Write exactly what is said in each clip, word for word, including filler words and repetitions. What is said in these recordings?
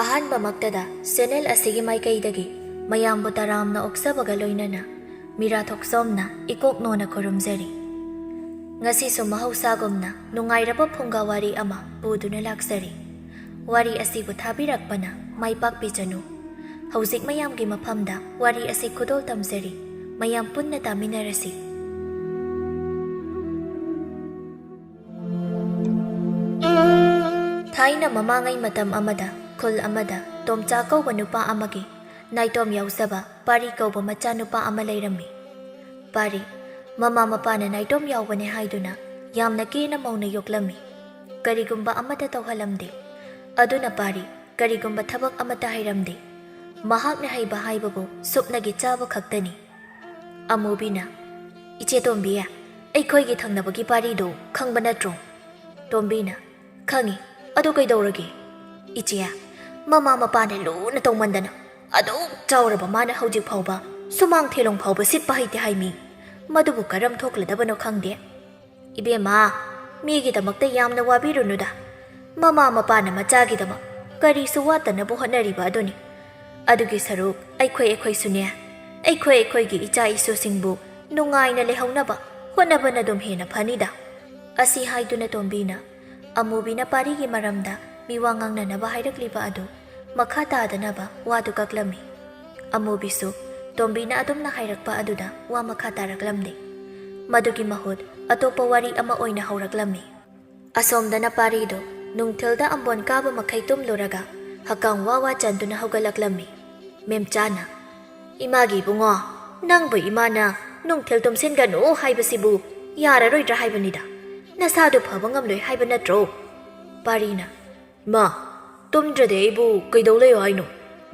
ꯑꯍꯥꯟꯕꯃꯛꯇꯗ channel ꯑꯁꯤꯒꯤ ꯃꯥꯏꯀꯩꯗꯒꯤ ꯃꯌꯥꯝꯕꯨ ꯇꯔꯥꯝꯅ ꯑꯣꯛꯆꯕꯒ ꯂꯣꯏꯅꯅ ꯃꯤꯔꯥ ꯊꯣꯛꯆꯣꯝꯅ ꯏꯀꯣꯛ ꯅꯣꯟꯅ ꯈꯨꯔꯨꯝꯖꯔꯤ꯫ ꯉꯁꯤꯁꯨ ꯃꯍꯧꯁꯥꯒꯨꯝꯅ ꯅꯨꯡꯉꯥꯏꯔꯕ ꯐꯨꯡꯒꯥ ꯋꯥꯔꯤ ꯑꯃ ꯄꯨꯗꯨꯅ ꯂꯥꯛꯆꯔꯤ꯫ ꯋꯥꯔꯤ ꯑꯁꯤꯕꯨ ꯊꯥꯕꯤꯔꯛꯄꯅ ꯃꯥꯏ ꯄꯥꯛꯄꯤꯖꯅꯨ꯫ ꯍꯧꯖꯤꯛ ꯃꯌꯥꯝꯒꯤ ꯃꯐꯝꯗ ꯋꯥꯔꯤ ꯑꯁꯤ ꯈꯨꯗꯣꯜ ꯇꯝꯖꯔꯤ꯫ ꯃꯌꯥꯝ ꯄꯨꯟꯅ ꯇꯥꯃꯤꯟꯅꯔꯁꯤ꯫ ꯊꯥꯏꯅ ꯃꯃꯥꯡꯉꯩ ꯃꯇꯝ ꯑꯃꯗ ꯈꯨꯜ ꯑꯃꯗ ꯇꯣꯝꯆꯥ ꯀꯧꯕ ꯅꯨꯄꯥ ꯑꯃꯒꯤ ꯅꯥꯏꯇꯣꯝ ꯌꯥꯎꯖꯕ ꯄꯥꯔꯤ ꯀꯧꯕ ꯃꯆꯥꯅꯨꯄꯥ ꯑꯃ ꯂꯩꯔꯝꯃꯤ꯫ ꯄꯥꯔꯤ, ꯃꯃꯥ ꯃꯄꯥꯅ ꯅꯥꯏꯇꯣꯝ ꯌꯥꯎꯕꯅꯦ ꯍꯥꯏꯗꯨꯅ ꯌꯥꯝꯅ ꯀꯦꯅ ꯃꯧꯅ ꯌꯣꯛꯂꯝꯃꯤ꯫ ꯀꯔꯤꯒꯨꯝꯕ ꯑꯃꯠꯇ ꯇꯧꯍꯜꯂꯝꯗꯦ꯫ ꯑꯗꯨꯅ ꯄꯥꯔꯤ ꯀꯔꯤꯒꯨꯝꯕ ꯊꯕꯛ ꯑꯃꯠꯇ ꯍꯩꯔꯝꯗꯦ꯫ ꯃꯍꯥꯛꯅ ꯍꯩꯕ ꯍꯥꯏꯕꯕꯨ ꯁꯨꯞꯅꯒꯤ ꯆꯥꯕ ꯈꯛꯇꯅꯤ꯫ ꯑꯃꯨꯕꯤꯅ, "ꯏꯆꯦ ꯇꯣꯝꯕꯤ, ꯑꯩꯈꯣꯏꯒꯤ ꯊꯪꯅꯕꯒꯤ ꯄꯥꯔꯤꯗꯣ ꯈꯪꯕ ꯅꯠꯇ꯭ꯔꯣ?" ꯇꯣꯝꯕꯤꯅ, "ꯈꯪꯉꯤ, ꯑꯗꯨ ꯀꯩꯗꯧꯔꯒꯦ?" "ꯏꯆꯦ, ꯃꯃꯥ ꯃꯄꯥꯅ ꯂꯨꯅ ꯇꯧꯃꯟꯗꯅ ꯑꯗꯨꯛ ꯆꯥꯎꯔꯕ ꯃꯥꯅ ꯍꯧꯖꯤꯛ ꯐꯥꯎꯕ ꯁꯨꯃꯥꯡ ꯊꯦꯂꯣꯡ ꯐꯥꯎꯕ ꯁꯤꯠꯄ ꯍꯩꯇꯦ ꯍꯥꯏꯃꯤ꯫ ꯃꯗꯨꯕꯨ ꯀꯔꯝ ꯊꯣꯛꯂꯗꯕꯅꯣ ꯈꯪꯗꯦ꯫ ꯏꯕꯦꯝꯃ, ꯃꯤꯒꯤꯗꯃꯛꯇ ꯌꯥꯝꯅ ꯋꯥꯕꯤꯔꯨꯅꯨꯗ꯫ ꯃꯃꯥ ꯃꯄꯥꯅ ꯃꯆꯥꯒꯤꯗꯃꯛ ꯀꯔꯤꯁꯨ ꯋꯥꯠꯇꯅꯕ ꯍꯣꯠꯅꯔꯤꯕ ꯑꯗꯨꯅꯤ꯫ ꯑꯗꯨꯒꯤ ꯁꯔꯨꯛ ꯑꯩꯈꯣꯏ ꯑꯩꯈꯣꯏꯁꯨꯅꯦ, ꯑꯩꯈꯣꯏ ꯑꯩꯈꯣꯏꯒꯤ ꯏꯆꯥ ꯏꯁꯨꯁꯤꯡꯕꯨ ꯅꯨꯡꯉꯥꯏꯅ ꯂꯩꯍꯧꯅꯕ ꯍꯣꯠꯅꯕꯅ ꯑꯗꯨꯝ ꯍꯦꯟꯅ ꯐꯅꯤꯗ꯫" ꯑꯁꯤ ꯍꯥꯏꯗꯨꯅ ꯇꯣꯝꯕꯤꯅ ꯑꯃꯨꯕꯤꯅ ꯄꯥꯔꯤꯒꯤ ꯃꯔꯝꯗ ꯃꯤꯋꯥ ꯉꯥꯡꯅꯅꯕ ꯍꯥꯏꯔꯛꯂꯤꯕ ꯑꯗꯨ ꯃꯈꯥ ꯇꯥꯗꯅꯕ ꯋꯥꯗꯨ ꯀꯛꯂꯝꯃꯤ꯫ ꯑꯃꯨꯕꯤꯁꯨ ꯇꯣꯝꯕꯤꯅ ꯑꯗꯨꯝꯅ ꯍꯥꯏꯔꯛꯄ ꯑꯗꯨꯗ ꯋꯥ ꯃꯈꯥ ꯇꯥꯔꯛꯂꯝꯗꯦ꯫ ꯃꯗꯨꯒꯤ ꯃꯍꯨꯠ ꯑꯇꯣꯞꯄ ꯋꯥꯔꯤ ꯑꯃ ꯑꯣꯏꯅ ꯍꯧꯔꯛꯂꯝꯃꯤ꯫ ꯑꯁꯣꯝꯗꯅ ꯄꯥꯔꯤꯗꯨ ꯅꯨꯡꯊꯤꯜꯗ ꯑꯝꯕꯣꯟ ꯀꯥꯕ ꯃꯈꯩ ꯇꯨꯝꯂꯨꯔꯒ ꯍꯀꯥꯝ ꯋꯥ ꯋꯥ ꯆꯟꯗꯨꯅ ꯍꯧꯒꯠꯂꯛꯂꯝꯃꯤ꯫ ꯃꯦꯝꯆꯥꯅ, "ꯏꯃꯥꯒꯤ ꯏꯕꯨꯡꯉꯣ, ꯅꯪꯕꯨ ꯏꯃꯥꯅ ꯅꯨꯡꯊꯤꯜ ꯇꯨꯝꯁꯤꯟꯒꯅꯨ ꯍꯥꯏꯕꯁꯤꯕꯨ ꯌꯥꯔꯔꯣꯏꯗ꯭ꯔꯥ ꯍꯥꯏꯕꯅꯤꯗ꯫ ꯅꯁꯥꯗꯨ ꯐꯕ ꯉꯝꯂꯣꯏ ꯍꯥꯏꯕ ꯅꯠꯇ꯭ꯔꯣ?" ꯄꯥꯔꯤꯅ, "ꯏꯃꯥ, ꯇꯨꯝꯗ꯭ꯔꯗꯤ ꯑꯩꯕꯨ ꯀꯩꯗꯧ ꯂꯩꯌꯣ ꯍꯥꯏꯅꯣ?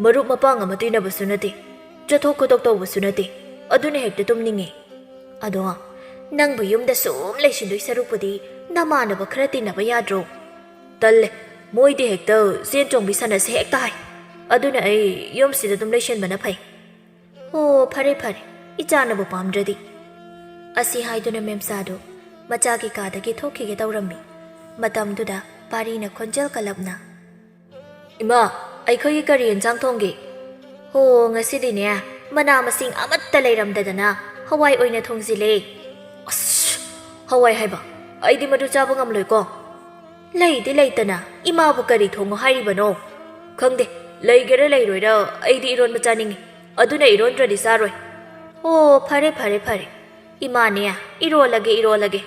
ꯃꯔꯨꯞ ꯃꯄꯥꯡ ꯑꯃ ꯇꯤꯟꯅꯕꯁꯨ ꯅꯠꯇꯦ, ꯆꯠꯊꯣꯛ ꯈꯣꯠꯇꯣꯛ ꯇꯧꯕꯁꯨ ꯅꯠꯇꯦ, ꯑꯗꯨꯅ ꯍꯦꯛꯇ ꯇꯨꯝꯅꯤꯡꯉꯦ꯫" "ꯑꯗꯣ, ꯅꯪꯕꯨ ꯌꯨꯝꯗ ꯁꯨꯝ ꯂꯩꯁꯤꯟꯗꯣꯏ ꯁꯔꯨꯛꯄꯨꯗꯤ ꯅꯃꯥꯟꯅꯕ ꯈꯔ ꯇꯤꯟꯅꯕ ꯌꯥꯗ꯭ꯔꯣ?" "ꯇꯜꯂꯦ, ꯃꯣꯏꯗꯤ ꯍꯦꯛꯇ ꯆꯦꯟ ꯆꯣꯡꯕꯤ ꯁꯥꯟꯅꯁꯦ ꯍꯦꯛꯇ ꯍꯥꯏ꯫ ꯑꯗꯨꯅ ꯑꯩ ꯌꯨꯝꯁꯤꯗ ꯑꯗꯨꯝ ꯂꯩꯁꯤꯟꯕꯅ ꯐꯩ꯫" "ꯑꯣ, ꯐꯔꯦ ꯐꯔꯦ, ꯏꯆꯥꯅꯕꯨ ꯄꯥꯝꯗ꯭ꯔꯗꯤ꯫" ꯑꯁꯤ ꯍꯥꯏꯗꯨꯅ ꯃꯦꯝꯆꯥꯗꯨ ꯃꯆꯥꯒꯤ ꯀꯥꯗꯒꯤ ꯊꯣꯛꯈꯤꯒꯦ ꯇꯧꯔꯝꯃꯤ꯫ ꯃꯇꯝꯗꯨꯗ ꯄꯥꯔꯤꯅ ꯈꯣꯟꯖꯦꯜ ꯀꯜꯂꯞꯅ, "ꯏꯃꯥ, "ꯑꯩꯈꯣꯏꯒꯤ ꯀꯔꯤ ꯌꯦꯟꯁꯥꯡ ꯊꯣꯡꯒꯦ?" "ꯍꯣ, ꯉꯁꯤꯗꯤꯅꯦ, ꯃꯅꯥ ꯃꯁꯤꯡ ꯑꯃꯠꯇ ꯂꯩꯔꯝꯗꯗꯅ ꯍꯋꯥꯏ ꯑꯣꯏꯅ ꯊꯣꯡꯖꯤꯜꯂꯦ꯫" "ꯑꯁ, ꯍꯋꯥꯏ ꯍꯥꯏꯕ? ꯑꯩꯗꯤ ꯃꯗꯨ ꯆꯥꯕ ꯉꯝꯂꯣꯏꯀꯣ꯫" "ꯂꯩꯗꯤ ꯂꯩꯇꯅ ꯏꯃꯥꯕꯨ ꯀꯔꯤ ꯊꯣꯡꯉꯣ ꯍꯥꯏꯔꯤꯕꯅꯣ?" "ꯈꯪꯗꯦ, ꯂꯩꯒꯦꯔꯥ ꯂꯩꯔꯣꯏꯔꯥ, ꯑꯩꯗꯤ ꯏꯔꯣꯟꯕ ꯆꯥꯅꯤꯡꯉꯤ꯫ ꯑꯗꯨꯅ ꯏꯔꯣꯟꯗ꯭ꯔꯗꯤ ꯆꯥꯔꯣꯏ꯫" "ꯑꯣ, ꯐꯔꯦ, ꯐꯔꯦ, ꯐꯔꯦ꯫ ꯏꯃꯥꯅꯦ, ꯏꯔꯣꯜꯂꯒꯦ, ꯏꯔꯣꯜꯂꯒꯦ꯫"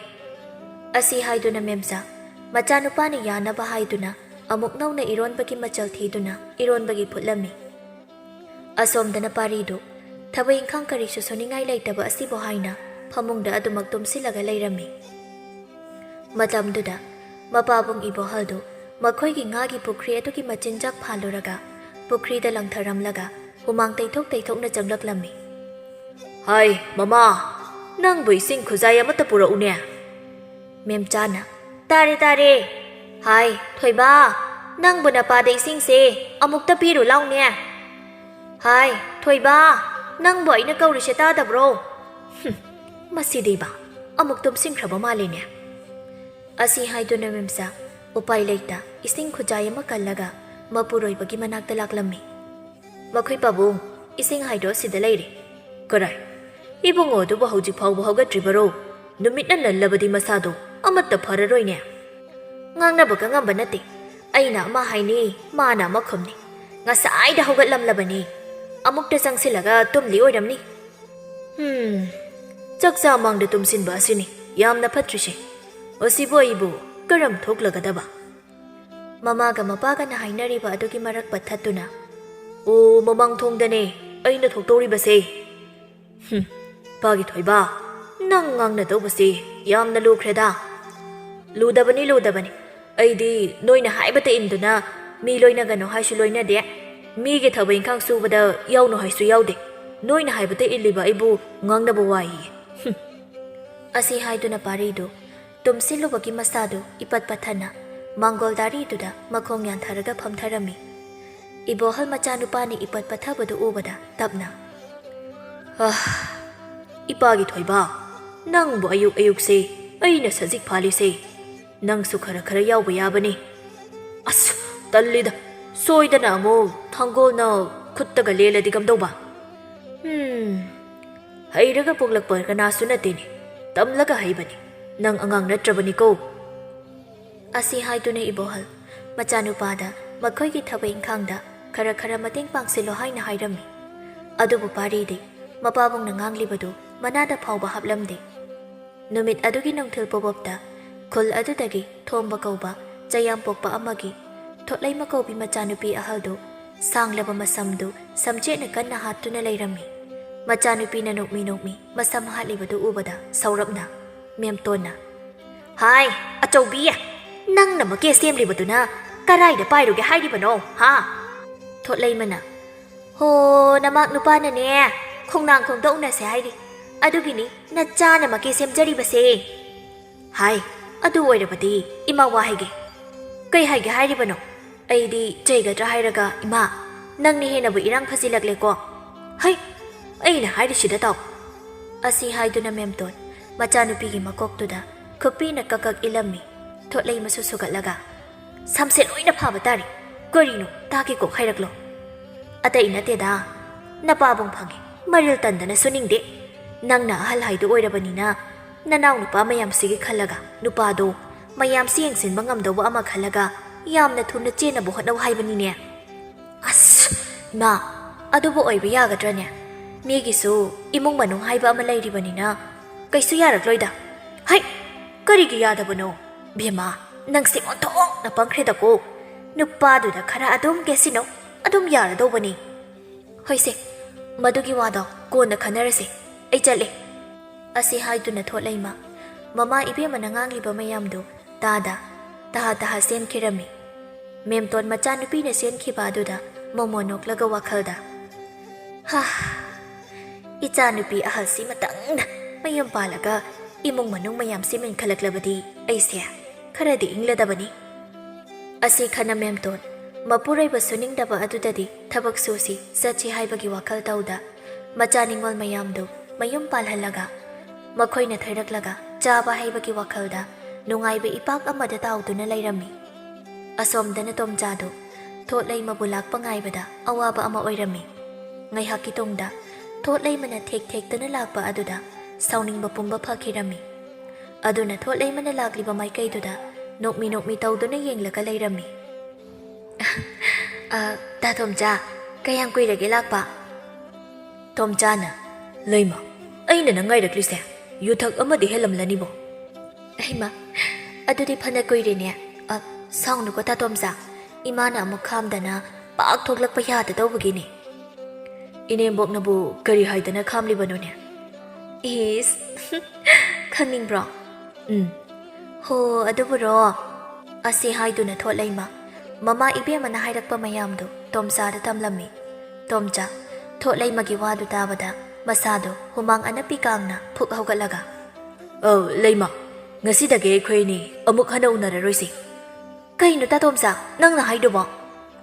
ꯑꯁꯤ ꯍꯥꯏꯗꯨꯅ ꯃꯦꯝꯆꯥ, ꯃꯆꯥꯅꯨꯄꯥꯅ ꯌꯥꯅꯕ ꯍꯥꯏꯗꯨꯅ, ꯑꯃꯨꯛ ꯅꯧꯅ ꯏꯔꯣꯟꯕꯒꯤ ꯃꯆꯜ ꯊꯤꯗꯨꯅ ꯏꯔꯣꯟꯕꯒꯤ ꯐꯨꯠꯂꯝꯃꯤ꯫ ꯑꯁꯣꯝꯗꯅ ꯄꯥꯔꯤꯗꯨ ꯊꯕꯛ ꯏꯪꯈꯥꯡ ꯀꯔꯤꯁꯨ ꯁꯨꯅꯤꯡꯉꯥꯏ ꯂꯩꯇꯕ ꯑꯁꯤꯕꯨ ꯍꯥꯏꯅ ꯐꯃꯨꯡꯗ ꯑꯗꯨꯃꯛ ꯇꯨꯝꯁꯤꯜꯂꯒ ꯂꯩꯔꯝꯃꯤ꯫ ꯃꯇꯝꯗꯨꯗ ꯃꯄꯥꯕꯨꯡ ꯏꯕꯣꯍꯜꯗꯨ ꯃꯈꯣꯏꯒꯤ ꯉꯥꯒꯤ ꯄꯨꯈ꯭ꯔꯤ ꯑꯗꯨꯒꯤ ꯃꯆꯤꯟꯖꯥꯛ ꯐꯥꯜꯂꯨꯔꯒ ꯄꯨꯈ꯭ꯔꯤꯗ ꯂꯪꯊꯔꯝꯂꯒ ꯍꯨꯃꯥꯡ ꯇꯩꯊꯣꯛ ꯇꯩꯊꯣꯛꯅ ꯆꯪꯂꯛꯂꯝꯃꯤ꯫ "ꯍꯥꯏ, ꯃꯃꯥ, ꯅꯪꯕꯨ ꯏꯁꯤꯡ ꯈꯨꯖꯥꯏ ꯑꯃꯠꯇ ꯄꯨꯔꯛꯎꯅꯦ꯫" ꯃꯦꯝꯆꯥꯅ, "ꯇꯥꯔꯦ, ꯇꯥꯔꯦ꯫ ꯍꯥꯏ, ꯊꯣꯏꯕ, ꯅꯪꯕꯨ ꯅꯄꯥꯗ ꯏꯁꯤꯡꯁꯦ ꯑꯃꯨꯛꯇ ꯄꯤꯔꯨ ꯂꯥꯎꯅꯦ꯫ ꯍꯥꯏ, ꯊꯣꯏꯕ, ꯅꯪꯕꯨ ꯑꯩꯅ ꯀꯧꯔꯤꯁꯦ ꯇꯥꯗꯕ꯭ꯔꯣ? ꯍꯨꯝ, ꯃꯁꯤꯗꯤꯕ ꯑꯃꯨꯛ ꯇꯨꯝꯁꯤꯟꯈ꯭ꯔꯕ ꯃꯥꯜꯂꯤꯅꯦ꯫" ꯑꯁꯤ ꯍꯥꯏꯗꯨꯅ ꯃꯦꯝꯆꯥ ꯎꯄꯥꯏ ꯂꯩꯇ ꯏꯁꯤꯡ ꯈꯨꯖꯥꯏ ꯑꯃ ꯀꯜꯂꯒ ꯃꯄꯨꯔꯣꯏꯕꯒꯤ ꯃꯅꯥꯛꯇ ꯂꯥꯛꯂꯝꯃꯤ꯫ "ꯃꯈꯣꯏ ꯄꯥꯕꯨꯡ, ꯏꯁꯤꯡ ꯍꯥꯏꯗꯣ ꯑꯁꯤꯗ ꯂꯩꯔꯦ꯫" "ꯀꯔꯥꯏ? ꯏꯕꯨꯡꯉꯣ ꯑꯗꯨꯕꯨ ꯍꯧꯖꯤꯛ ꯐꯥꯎꯕ ꯍꯧꯒꯠꯇ꯭ꯔꯤꯕꯔꯣ? ꯅꯨꯃꯤꯠꯅ ꯅꯜꯂꯕꯗꯤ ꯃꯁꯥꯗꯣ ꯑꯃꯠꯇ ꯐꯔꯔꯣꯏꯅꯦ꯫" "ꯉꯥꯡꯅꯕꯒ ꯉꯝꯕ ꯅꯠꯇꯦ꯫ ꯑꯩꯅ ꯑꯃ ꯍꯥꯏꯅꯤ, ꯃꯥꯅ ꯑꯃ ꯈꯨꯝꯅꯤ꯫ ꯉꯁꯥꯏꯗ ꯍꯧꯒꯠꯂꯝꯂꯕꯅꯤ꯫ ꯑꯃꯨꯛꯇ ꯆꯪꯁꯤꯜꯂꯒ ꯇꯨꯝꯂꯤ ꯑꯣꯏꯔꯝꯅꯤ꯫" "ꯍꯨꯝ, ꯆꯥꯛꯆꯥ ꯃꯥꯡꯗ ꯇꯨꯝꯁꯤꯟꯕ ꯑꯁꯤꯅꯤ ꯌꯥꯝꯅ ꯐꯠꯇ꯭ꯔꯤꯁꯦ꯫ ꯑꯁꯤꯕꯨ ꯑꯩꯕꯨ ꯀꯔꯝ ꯊꯣꯛꯂꯒꯗꯕ?" ꯃꯃꯥꯒ ꯃꯄꯥꯒꯅ ꯍꯥꯏꯅꯔꯤꯕ ꯑꯗꯨꯒꯤ ꯃꯔꯛ ꯄꯠꯊꯠꯇꯨꯅ, "ꯑꯣ, ꯃꯃꯥꯡ ꯊꯣꯡꯗꯅꯦ ꯑꯩꯅ ꯊꯣꯛꯇꯧꯔꯤꯕꯁꯦ꯫" "ꯍꯨꯝ, ꯄꯥꯒꯤ ꯊꯣꯏꯕ, ꯅꯪ ꯉꯥꯡꯅꯗꯧꯕꯁꯤ ꯌꯥꯝꯅ ꯂꯨꯈ꯭ꯔꯦꯗ꯫" "ꯂꯨꯗꯕꯅꯤ, ꯂꯨꯗꯕꯅꯤ꯫ ꯑꯩꯗꯤ ꯅꯣꯏꯅ ꯍꯥꯏꯕꯇ ꯏꯟꯗꯨꯅ ꯃꯤ ꯂꯣꯏꯅꯒꯅꯨ ꯍꯥꯏꯁꯨ ꯂꯣꯏꯅꯗꯦ, ꯃꯤꯒꯤ ꯊꯕꯛ ꯏꯪꯈꯥꯡ ꯁꯨꯕꯗ ꯌꯥꯎꯅꯨ ꯍꯥꯏꯁꯨ ꯌꯥꯎꯗꯦ꯫ ꯅꯣꯏꯅ ꯍꯥꯏꯕꯇ ꯏꯜꯂꯤꯕ ꯑꯩꯕꯨ ꯉꯥꯡꯅꯕ ꯋꯥꯏꯌꯦ꯫" ꯍꯨꯝ꯫ ꯑꯁꯤ ꯍꯥꯏꯗꯨꯅ ꯄꯥꯔꯤꯗꯨ ꯇꯨꯝꯁꯤꯜꯂꯨꯕꯒꯤ ꯃꯁꯥꯗꯨ ꯏꯄꯠ ꯄꯠꯊꯅ ꯃꯥꯡꯒꯣꯜ ꯗꯥꯔꯤꯗꯨꯗ ꯃꯈꯣꯡ ꯌꯥꯟꯊꯔꯒ ꯐꯝꯊꯔꯝꯃꯤ꯫ ꯏꯕꯣꯍꯜ ꯃꯆꯥꯅꯨꯄꯥꯅ ꯏꯄꯠ ꯄꯠꯊꯕꯗꯨ ꯎꯕꯗ ꯇꯞꯅ, "ꯑꯍ, ꯏꯄꯥꯒꯤ ꯊꯣꯏꯕ, ꯅꯪꯕꯨ ꯑꯌꯨꯛ ꯑꯌꯨꯛꯁꯦ ꯑꯩꯅ ꯁꯖꯤꯛ ꯐꯥꯜꯂꯤꯁꯦ, ꯅꯪꯁꯨ ꯈꯔ ꯈꯔ ꯌꯥꯎꯕ ꯌꯥꯕꯅꯤ꯫" "ꯑꯁ, ꯇꯜꯂꯤꯗ, ꯁꯣꯏꯗꯅ ꯑꯃꯨꯛ ꯊꯥꯡꯒꯣꯜꯅ ꯈꯨꯠꯇꯒ ꯂꯦꯜꯂꯗꯤ ꯀꯝꯗꯧꯕ? ꯎꯝ, ꯍꯩꯔꯒ ꯄꯣꯛꯂꯛꯄ ꯀꯅꯥꯁꯨ ꯅꯠꯇꯦꯅꯦ, ꯇꯝꯂꯒ ꯍꯩꯕꯅꯤ꯫ ꯅꯪ ꯑꯉꯥꯡ ꯅꯠꯇ꯭ꯔꯕꯅꯤꯀꯣ꯫ ꯑꯁꯤ ꯍꯥꯏꯗꯨꯅ ꯏꯕꯣꯍꯜ ꯃꯆꯥꯅꯨꯄꯥꯗ ꯃꯈꯣꯏꯒꯤ ꯊꯕꯛ ꯏꯪꯈꯥꯡꯗ ꯈꯔ ꯈꯔ ꯃꯇꯦꯡ ꯄꯥꯡꯁꯤꯜꯂꯣ ꯍꯥꯏꯅ ꯍꯥꯏꯔꯝꯃꯤ꯫ ꯑꯗꯨꯕꯨ ꯄꯥꯔꯤꯗꯤ ꯃꯄꯥꯕꯨꯡꯅ ꯉꯥꯡꯂꯤꯕꯗꯨ ꯃꯅꯥꯗ ꯐꯥꯎꯕ ꯍꯥꯞꯂꯝꯗꯦ꯫ ꯅꯨꯃꯤꯠ ꯑꯗꯨꯒꯤ ꯅꯨꯡꯊꯤꯜ ꯄꯣꯕꯣꯞꯇ ꯈꯨꯜ ꯑꯗꯨꯗꯒꯤ ꯊꯣꯝꯕ ꯀꯧꯕ ꯆꯌꯥꯝ ꯄꯣꯛꯄ ꯑꯃꯒꯤ ꯊꯣꯠꯂꯩꯃ ꯀꯧꯕꯤ ꯃꯆꯥꯅꯨꯄꯤ ꯑꯍꯜꯗꯨ ꯁꯥꯡꯂꯕ ꯃꯁꯝꯗꯨ ꯁꯝꯆꯦꯠꯅ ꯀꯟꯅ ꯍꯥꯠꯇꯨꯅ ꯂꯩꯔꯝꯃꯤ꯫ ꯃꯆꯥꯅꯨꯄꯤꯅ ꯅꯣꯛꯃꯤ ꯅꯣꯛꯃꯤ ꯃꯁꯝ ꯍꯥꯠꯂꯤꯕꯗꯨ ꯎꯕꯗ ꯁꯧꯔꯞꯅ ꯃꯦꯝꯇꯣꯟꯅ, "ꯍꯥꯏ, ꯑꯆꯧꯕꯤ, ꯅꯪꯅ ꯃꯀꯦ ꯁꯦꯝꯂꯤꯕꯗꯨꯅ ꯀꯔꯥꯏꯗ ꯄꯥꯏꯔꯨꯒꯦ ꯍꯥꯏꯔꯤꯕꯅꯣ, ꯍꯥ?" ꯊꯣꯠꯂꯩꯃꯅ, "ꯍꯣ, ꯅꯃꯥꯛ ꯅꯨꯄꯥꯅꯅꯦ ꯈꯣꯡꯅꯥꯡ ꯈꯣꯡꯗ ꯎꯅꯁꯦ ꯍꯥꯏꯔꯤ, ꯑꯗꯨꯒꯤꯅꯤ ꯅꯆꯥꯅ ꯃꯀꯦ ꯁꯦꯝꯖꯔꯤꯕꯁꯦ꯫ ꯍꯥꯏ, ꯑꯗꯨ ꯑꯣꯏꯔꯕꯗꯤ ꯏꯃꯥ ꯋꯥ ꯍꯥꯏꯒꯦ꯫ ꯀꯩ ꯍꯥꯏꯒꯦ ꯍꯥꯏꯔꯤꯕꯅꯣ? ꯑꯩꯗꯤ ꯆꯩꯒꯗ꯭ꯔꯥ ꯍꯥꯏꯔꯒ, ꯏꯃꯥ, ꯅꯪꯅ ꯍꯦꯟꯅꯕꯨ ꯏꯔꯥꯡ ꯐꯖꯤꯜꯂꯛꯂꯦꯀꯣ꯫ ꯍꯩ, ꯑꯩꯅ ꯍꯥꯏꯔꯤꯁꯤꯗ ꯇꯥꯎ꯫" ꯑꯁꯤ ꯍꯥꯏꯗꯨꯅ ꯃꯦꯝꯇꯣꯟ ꯃꯆꯥꯅꯨꯄꯤꯒꯤ ꯃꯀꯣꯛꯇꯨꯗ ꯈꯨꯠꯄꯤꯅ ꯀꯛ ꯀꯛ ꯏꯜꯂꯝꯃꯤ꯫ ꯊꯣꯠꯂꯩꯃꯁꯨ ꯁꯨꯒꯠꯂꯒ, "ꯁꯝꯁꯦ ꯂꯣꯏꯅ ꯐꯥꯕ ꯇꯥꯔꯦ꯫ ꯀꯔꯤꯅꯣ, ꯇꯥꯒꯦꯀꯣ, ꯍꯥꯏꯔꯛꯂꯣ꯫" "ꯑꯇꯩ ꯅꯠꯇꯦꯗ, ꯅꯄꯥꯕꯨꯡ ꯐꯪꯉꯦ, ꯃꯔꯤꯜ ꯇꯟꯗꯅ ꯁꯨꯅꯤꯡꯗꯦ꯫ ꯅꯪꯅ ꯑꯍꯜ ꯍꯥꯏꯗꯨ ꯑꯣꯏꯔꯕꯅꯤꯅ, ꯅꯅꯥꯎ ꯅꯨꯄꯥ ꯃꯌꯥꯝꯁꯤꯒꯤ ꯈꯜꯂꯒ, ꯅꯨꯄꯥꯗꯣ ꯃꯌꯥꯝꯁꯤ ꯌꯦꯡꯁꯤꯟꯕ ꯉꯝꯗꯧꯕ ꯑꯃ ꯈꯜꯂꯒ ꯌꯥꯝꯅ ꯊꯨꯅ ꯆꯦꯟꯅꯕ ꯍꯣꯠꯅꯧ ꯍꯥꯏꯕꯅꯤꯅꯦ꯫" "ꯑꯁ, ꯏꯃꯥ, ꯑꯗꯨꯕꯨ ꯑꯣꯏꯕ ꯌꯥꯒꯗ꯭ꯔꯅꯦ? ꯃꯤꯒꯤꯁꯨ ꯏꯃꯨꯡ ꯃꯅꯨꯡ ꯍꯥꯏꯕ ꯑꯃ ꯂꯩꯔꯤꯕꯅꯤꯅ ꯀꯩꯁꯨ ꯌꯥꯔꯛꯂꯣꯏꯗ꯫" "ꯍꯩ, ꯀꯔꯤꯒꯤ ꯌꯥꯗꯕꯅꯣ? ꯕꯦꯝꯃ, ꯅꯪꯁꯦ ꯑꯣꯟꯊꯣꯛꯅ ꯄꯪꯈ꯭ꯔꯦꯗꯀꯣ꯫ ꯅꯨꯄꯥꯗꯨꯗ ꯈꯔ ꯑꯗꯨꯝ ꯀꯦꯁꯤꯟꯅꯧ, ꯑꯗꯨꯝ ꯌꯥꯔꯗꯧꯕꯅꯤ꯫" "ꯍꯣꯏꯁꯦ, ꯃꯗꯨꯒꯤ ꯋꯥꯗꯣ ꯀꯣꯟꯅ ꯈꯟꯅꯔꯁꯦ꯫ ꯑꯩ ꯆꯠꯂꯦ꯫" ꯑꯁꯤ ꯍꯥꯏꯗꯨꯅ ꯊꯣꯠꯂꯩꯃ ꯃꯃꯥ ꯏꯕꯦꯝꯃꯅ ꯉꯥꯡꯂꯤꯕ ꯃꯌꯥꯝꯗꯨ ꯇꯥꯗ ꯇꯍꯥ ꯇꯍꯥ ꯆꯦꯟꯈꯤꯔꯝꯃꯤ꯫ ꯃꯦꯝꯇꯣꯟ ꯃꯆꯥꯅꯨꯄꯤꯅ ꯆꯦꯟꯈꯤꯕ ꯑꯗꯨꯗ ꯃꯣꯃꯣ ꯅꯣꯛꯂꯒ ꯋꯥꯈꯜꯗ, "ꯍꯥ, ꯏꯆꯥꯅꯨꯄꯤ ꯑꯍꯜꯁꯤ ꯃꯇꯪꯗ ꯃꯌꯨꯝ ꯄꯥꯜꯂꯒ ꯏꯃꯨꯡ ꯃꯅꯨꯡ ꯃꯌꯥꯝꯁꯤ ꯃꯦꯟꯈꯠꯂꯛꯂꯕꯗꯤ ꯑꯩꯁꯦ ꯈꯔꯗꯤ ꯏꯪꯂꯗꯕꯅꯤ꯫" ꯑꯁꯤ ꯈꯟꯅ ꯃꯦꯝꯇꯣꯟ ꯃꯄꯨꯔꯣꯏꯕ ꯁꯨꯅꯤꯡꯗꯕ ꯑꯗꯨꯗꯗꯤ ꯊꯕꯛ ꯁꯨꯁꯤ ꯆꯠꯁꯤ ꯍꯥꯏꯕꯒꯤ ꯋꯥꯈꯜ ꯇꯧꯗ, ꯃꯆꯥ ꯅꯤꯡꯉꯣꯜ ꯃꯌꯥꯝꯗꯨ ꯃꯌꯨꯝ ꯄꯥꯜꯍꯜꯂꯒ ꯃꯈꯣꯏꯅ ꯊꯣꯏꯔꯛꯂꯒ ꯆꯥꯕ ꯍꯩꯕꯒꯤ ꯋꯥꯈꯜꯗ ꯅꯨꯡꯉꯥꯏꯕ ꯏꯄꯥꯛ ꯑꯃꯗ ꯇꯥꯎꯗꯨꯅ ꯂꯩꯔꯝꯃꯤ꯫ ꯑꯁꯣꯝꯗꯅ ꯇꯣꯝꯆꯥꯗꯨ ꯊꯣꯠꯂꯩꯃꯕꯨ ꯂꯥꯛꯄ ꯉꯥꯏꯕꯗ ꯑꯋꯥꯕ ꯑꯃ ꯑꯣꯏꯔꯝꯃꯤ꯫ ꯉꯥꯏꯍꯥꯛꯀꯤ ꯇꯨꯡꯗ ꯊꯣꯠꯂꯩꯃꯅ ꯊꯦꯛ ꯊꯦꯛꯇꯅ ꯂꯥꯛꯄ ꯑꯗꯨꯗ ꯁꯥꯎꯅꯤꯡꯕ ꯄꯨꯝꯕ ꯐꯈꯤꯔꯝꯃꯤ꯫ ꯑꯗꯨꯅ ꯊꯣꯠꯂꯩꯃꯅ ꯂꯥꯛꯂꯤꯕ ꯃꯥꯏꯀꯩꯗꯨꯗ ꯅꯣꯛꯃꯤ ꯅꯣꯛꯃꯤ ꯇꯧꯗꯨꯅ ꯌꯦꯡꯂꯒ ꯂꯩꯔꯝꯃꯤ꯫ "ꯑ, ꯇꯥ ꯇꯣꯝꯆꯥ, ꯀꯌꯥꯝ ꯀꯨꯏꯔꯒꯦ ꯂꯥꯛꯄ?" ꯇꯣꯝꯆꯥꯅ, "ꯂꯩꯃ, ꯑꯩꯅ ꯅꯪ ꯉꯥꯏꯔꯛꯂꯤꯁꯦ ꯌꯨꯊꯛ ꯑꯃꯗꯤ ꯍꯦꯜꯂꯝꯂꯅꯤꯕꯣ?" "ꯍꯩꯃ, ꯑꯗꯨꯗꯤ ꯐꯅ ꯀꯨꯏꯔꯦꯅꯦ꯫ ꯑ, ꯁꯥꯎꯅꯨꯀꯣ ꯇꯥ ꯇꯣꯝꯆꯥ, ꯏꯃꯥꯅ ꯑꯃꯨꯛ ꯈꯥꯝꯗꯅ ꯄꯥꯛ ꯊꯣꯛꯂꯛꯄ ꯌꯥꯗꯗꯧꯕꯒꯤꯅꯦ꯫" "ꯏꯅꯦꯝꯕꯣꯛꯅꯕꯨ ꯀꯔꯤ ꯍꯥꯏꯗꯅ ꯈꯥꯝꯂꯤꯕꯅꯣꯅꯦ?" "ꯏꯁ, ꯈꯪꯅꯤꯡꯕ꯭ꯔꯣ?" "ꯎꯝ꯫" "ꯍꯣ, ꯑꯗꯨꯕꯨꯔꯣ?" ꯑꯁꯤ ꯍꯥꯏꯗꯨꯅ ꯊꯣꯠꯂꯩꯃ ꯃꯃꯥ ꯏꯕꯦꯝꯃꯅ ꯍꯥꯏꯔꯛꯄ ꯃꯌꯥꯝꯗꯨ ꯇꯣꯝꯆꯥꯗ ꯇꯝꯂꯝꯃꯤ꯫ ꯇꯣꯝꯆꯥ ꯊꯣꯠꯂꯩꯃꯒꯤ ꯋꯥꯗꯨ ꯇꯥꯕꯗ ꯃꯁꯥꯗꯨ ꯍꯨꯃꯥꯡ ꯑꯅꯞꯄꯤ ꯀꯥꯡꯅ ꯐꯨꯛ ꯍꯧꯒꯠꯂꯒ, "ꯑꯧ, ꯂꯩꯃ, ꯉꯁꯤꯗꯒꯤ ꯑꯩꯈꯣꯏ ꯑꯅꯤ ꯑꯃꯨꯛ ꯍꯟꯅ ꯎꯅꯔꯔꯣꯏꯁꯤ꯫" "ꯀꯩꯅꯣ ꯇꯥ ꯇꯣꯝꯆꯥ, ꯅꯪꯅ ꯍꯥꯏꯗꯨꯕꯣ?"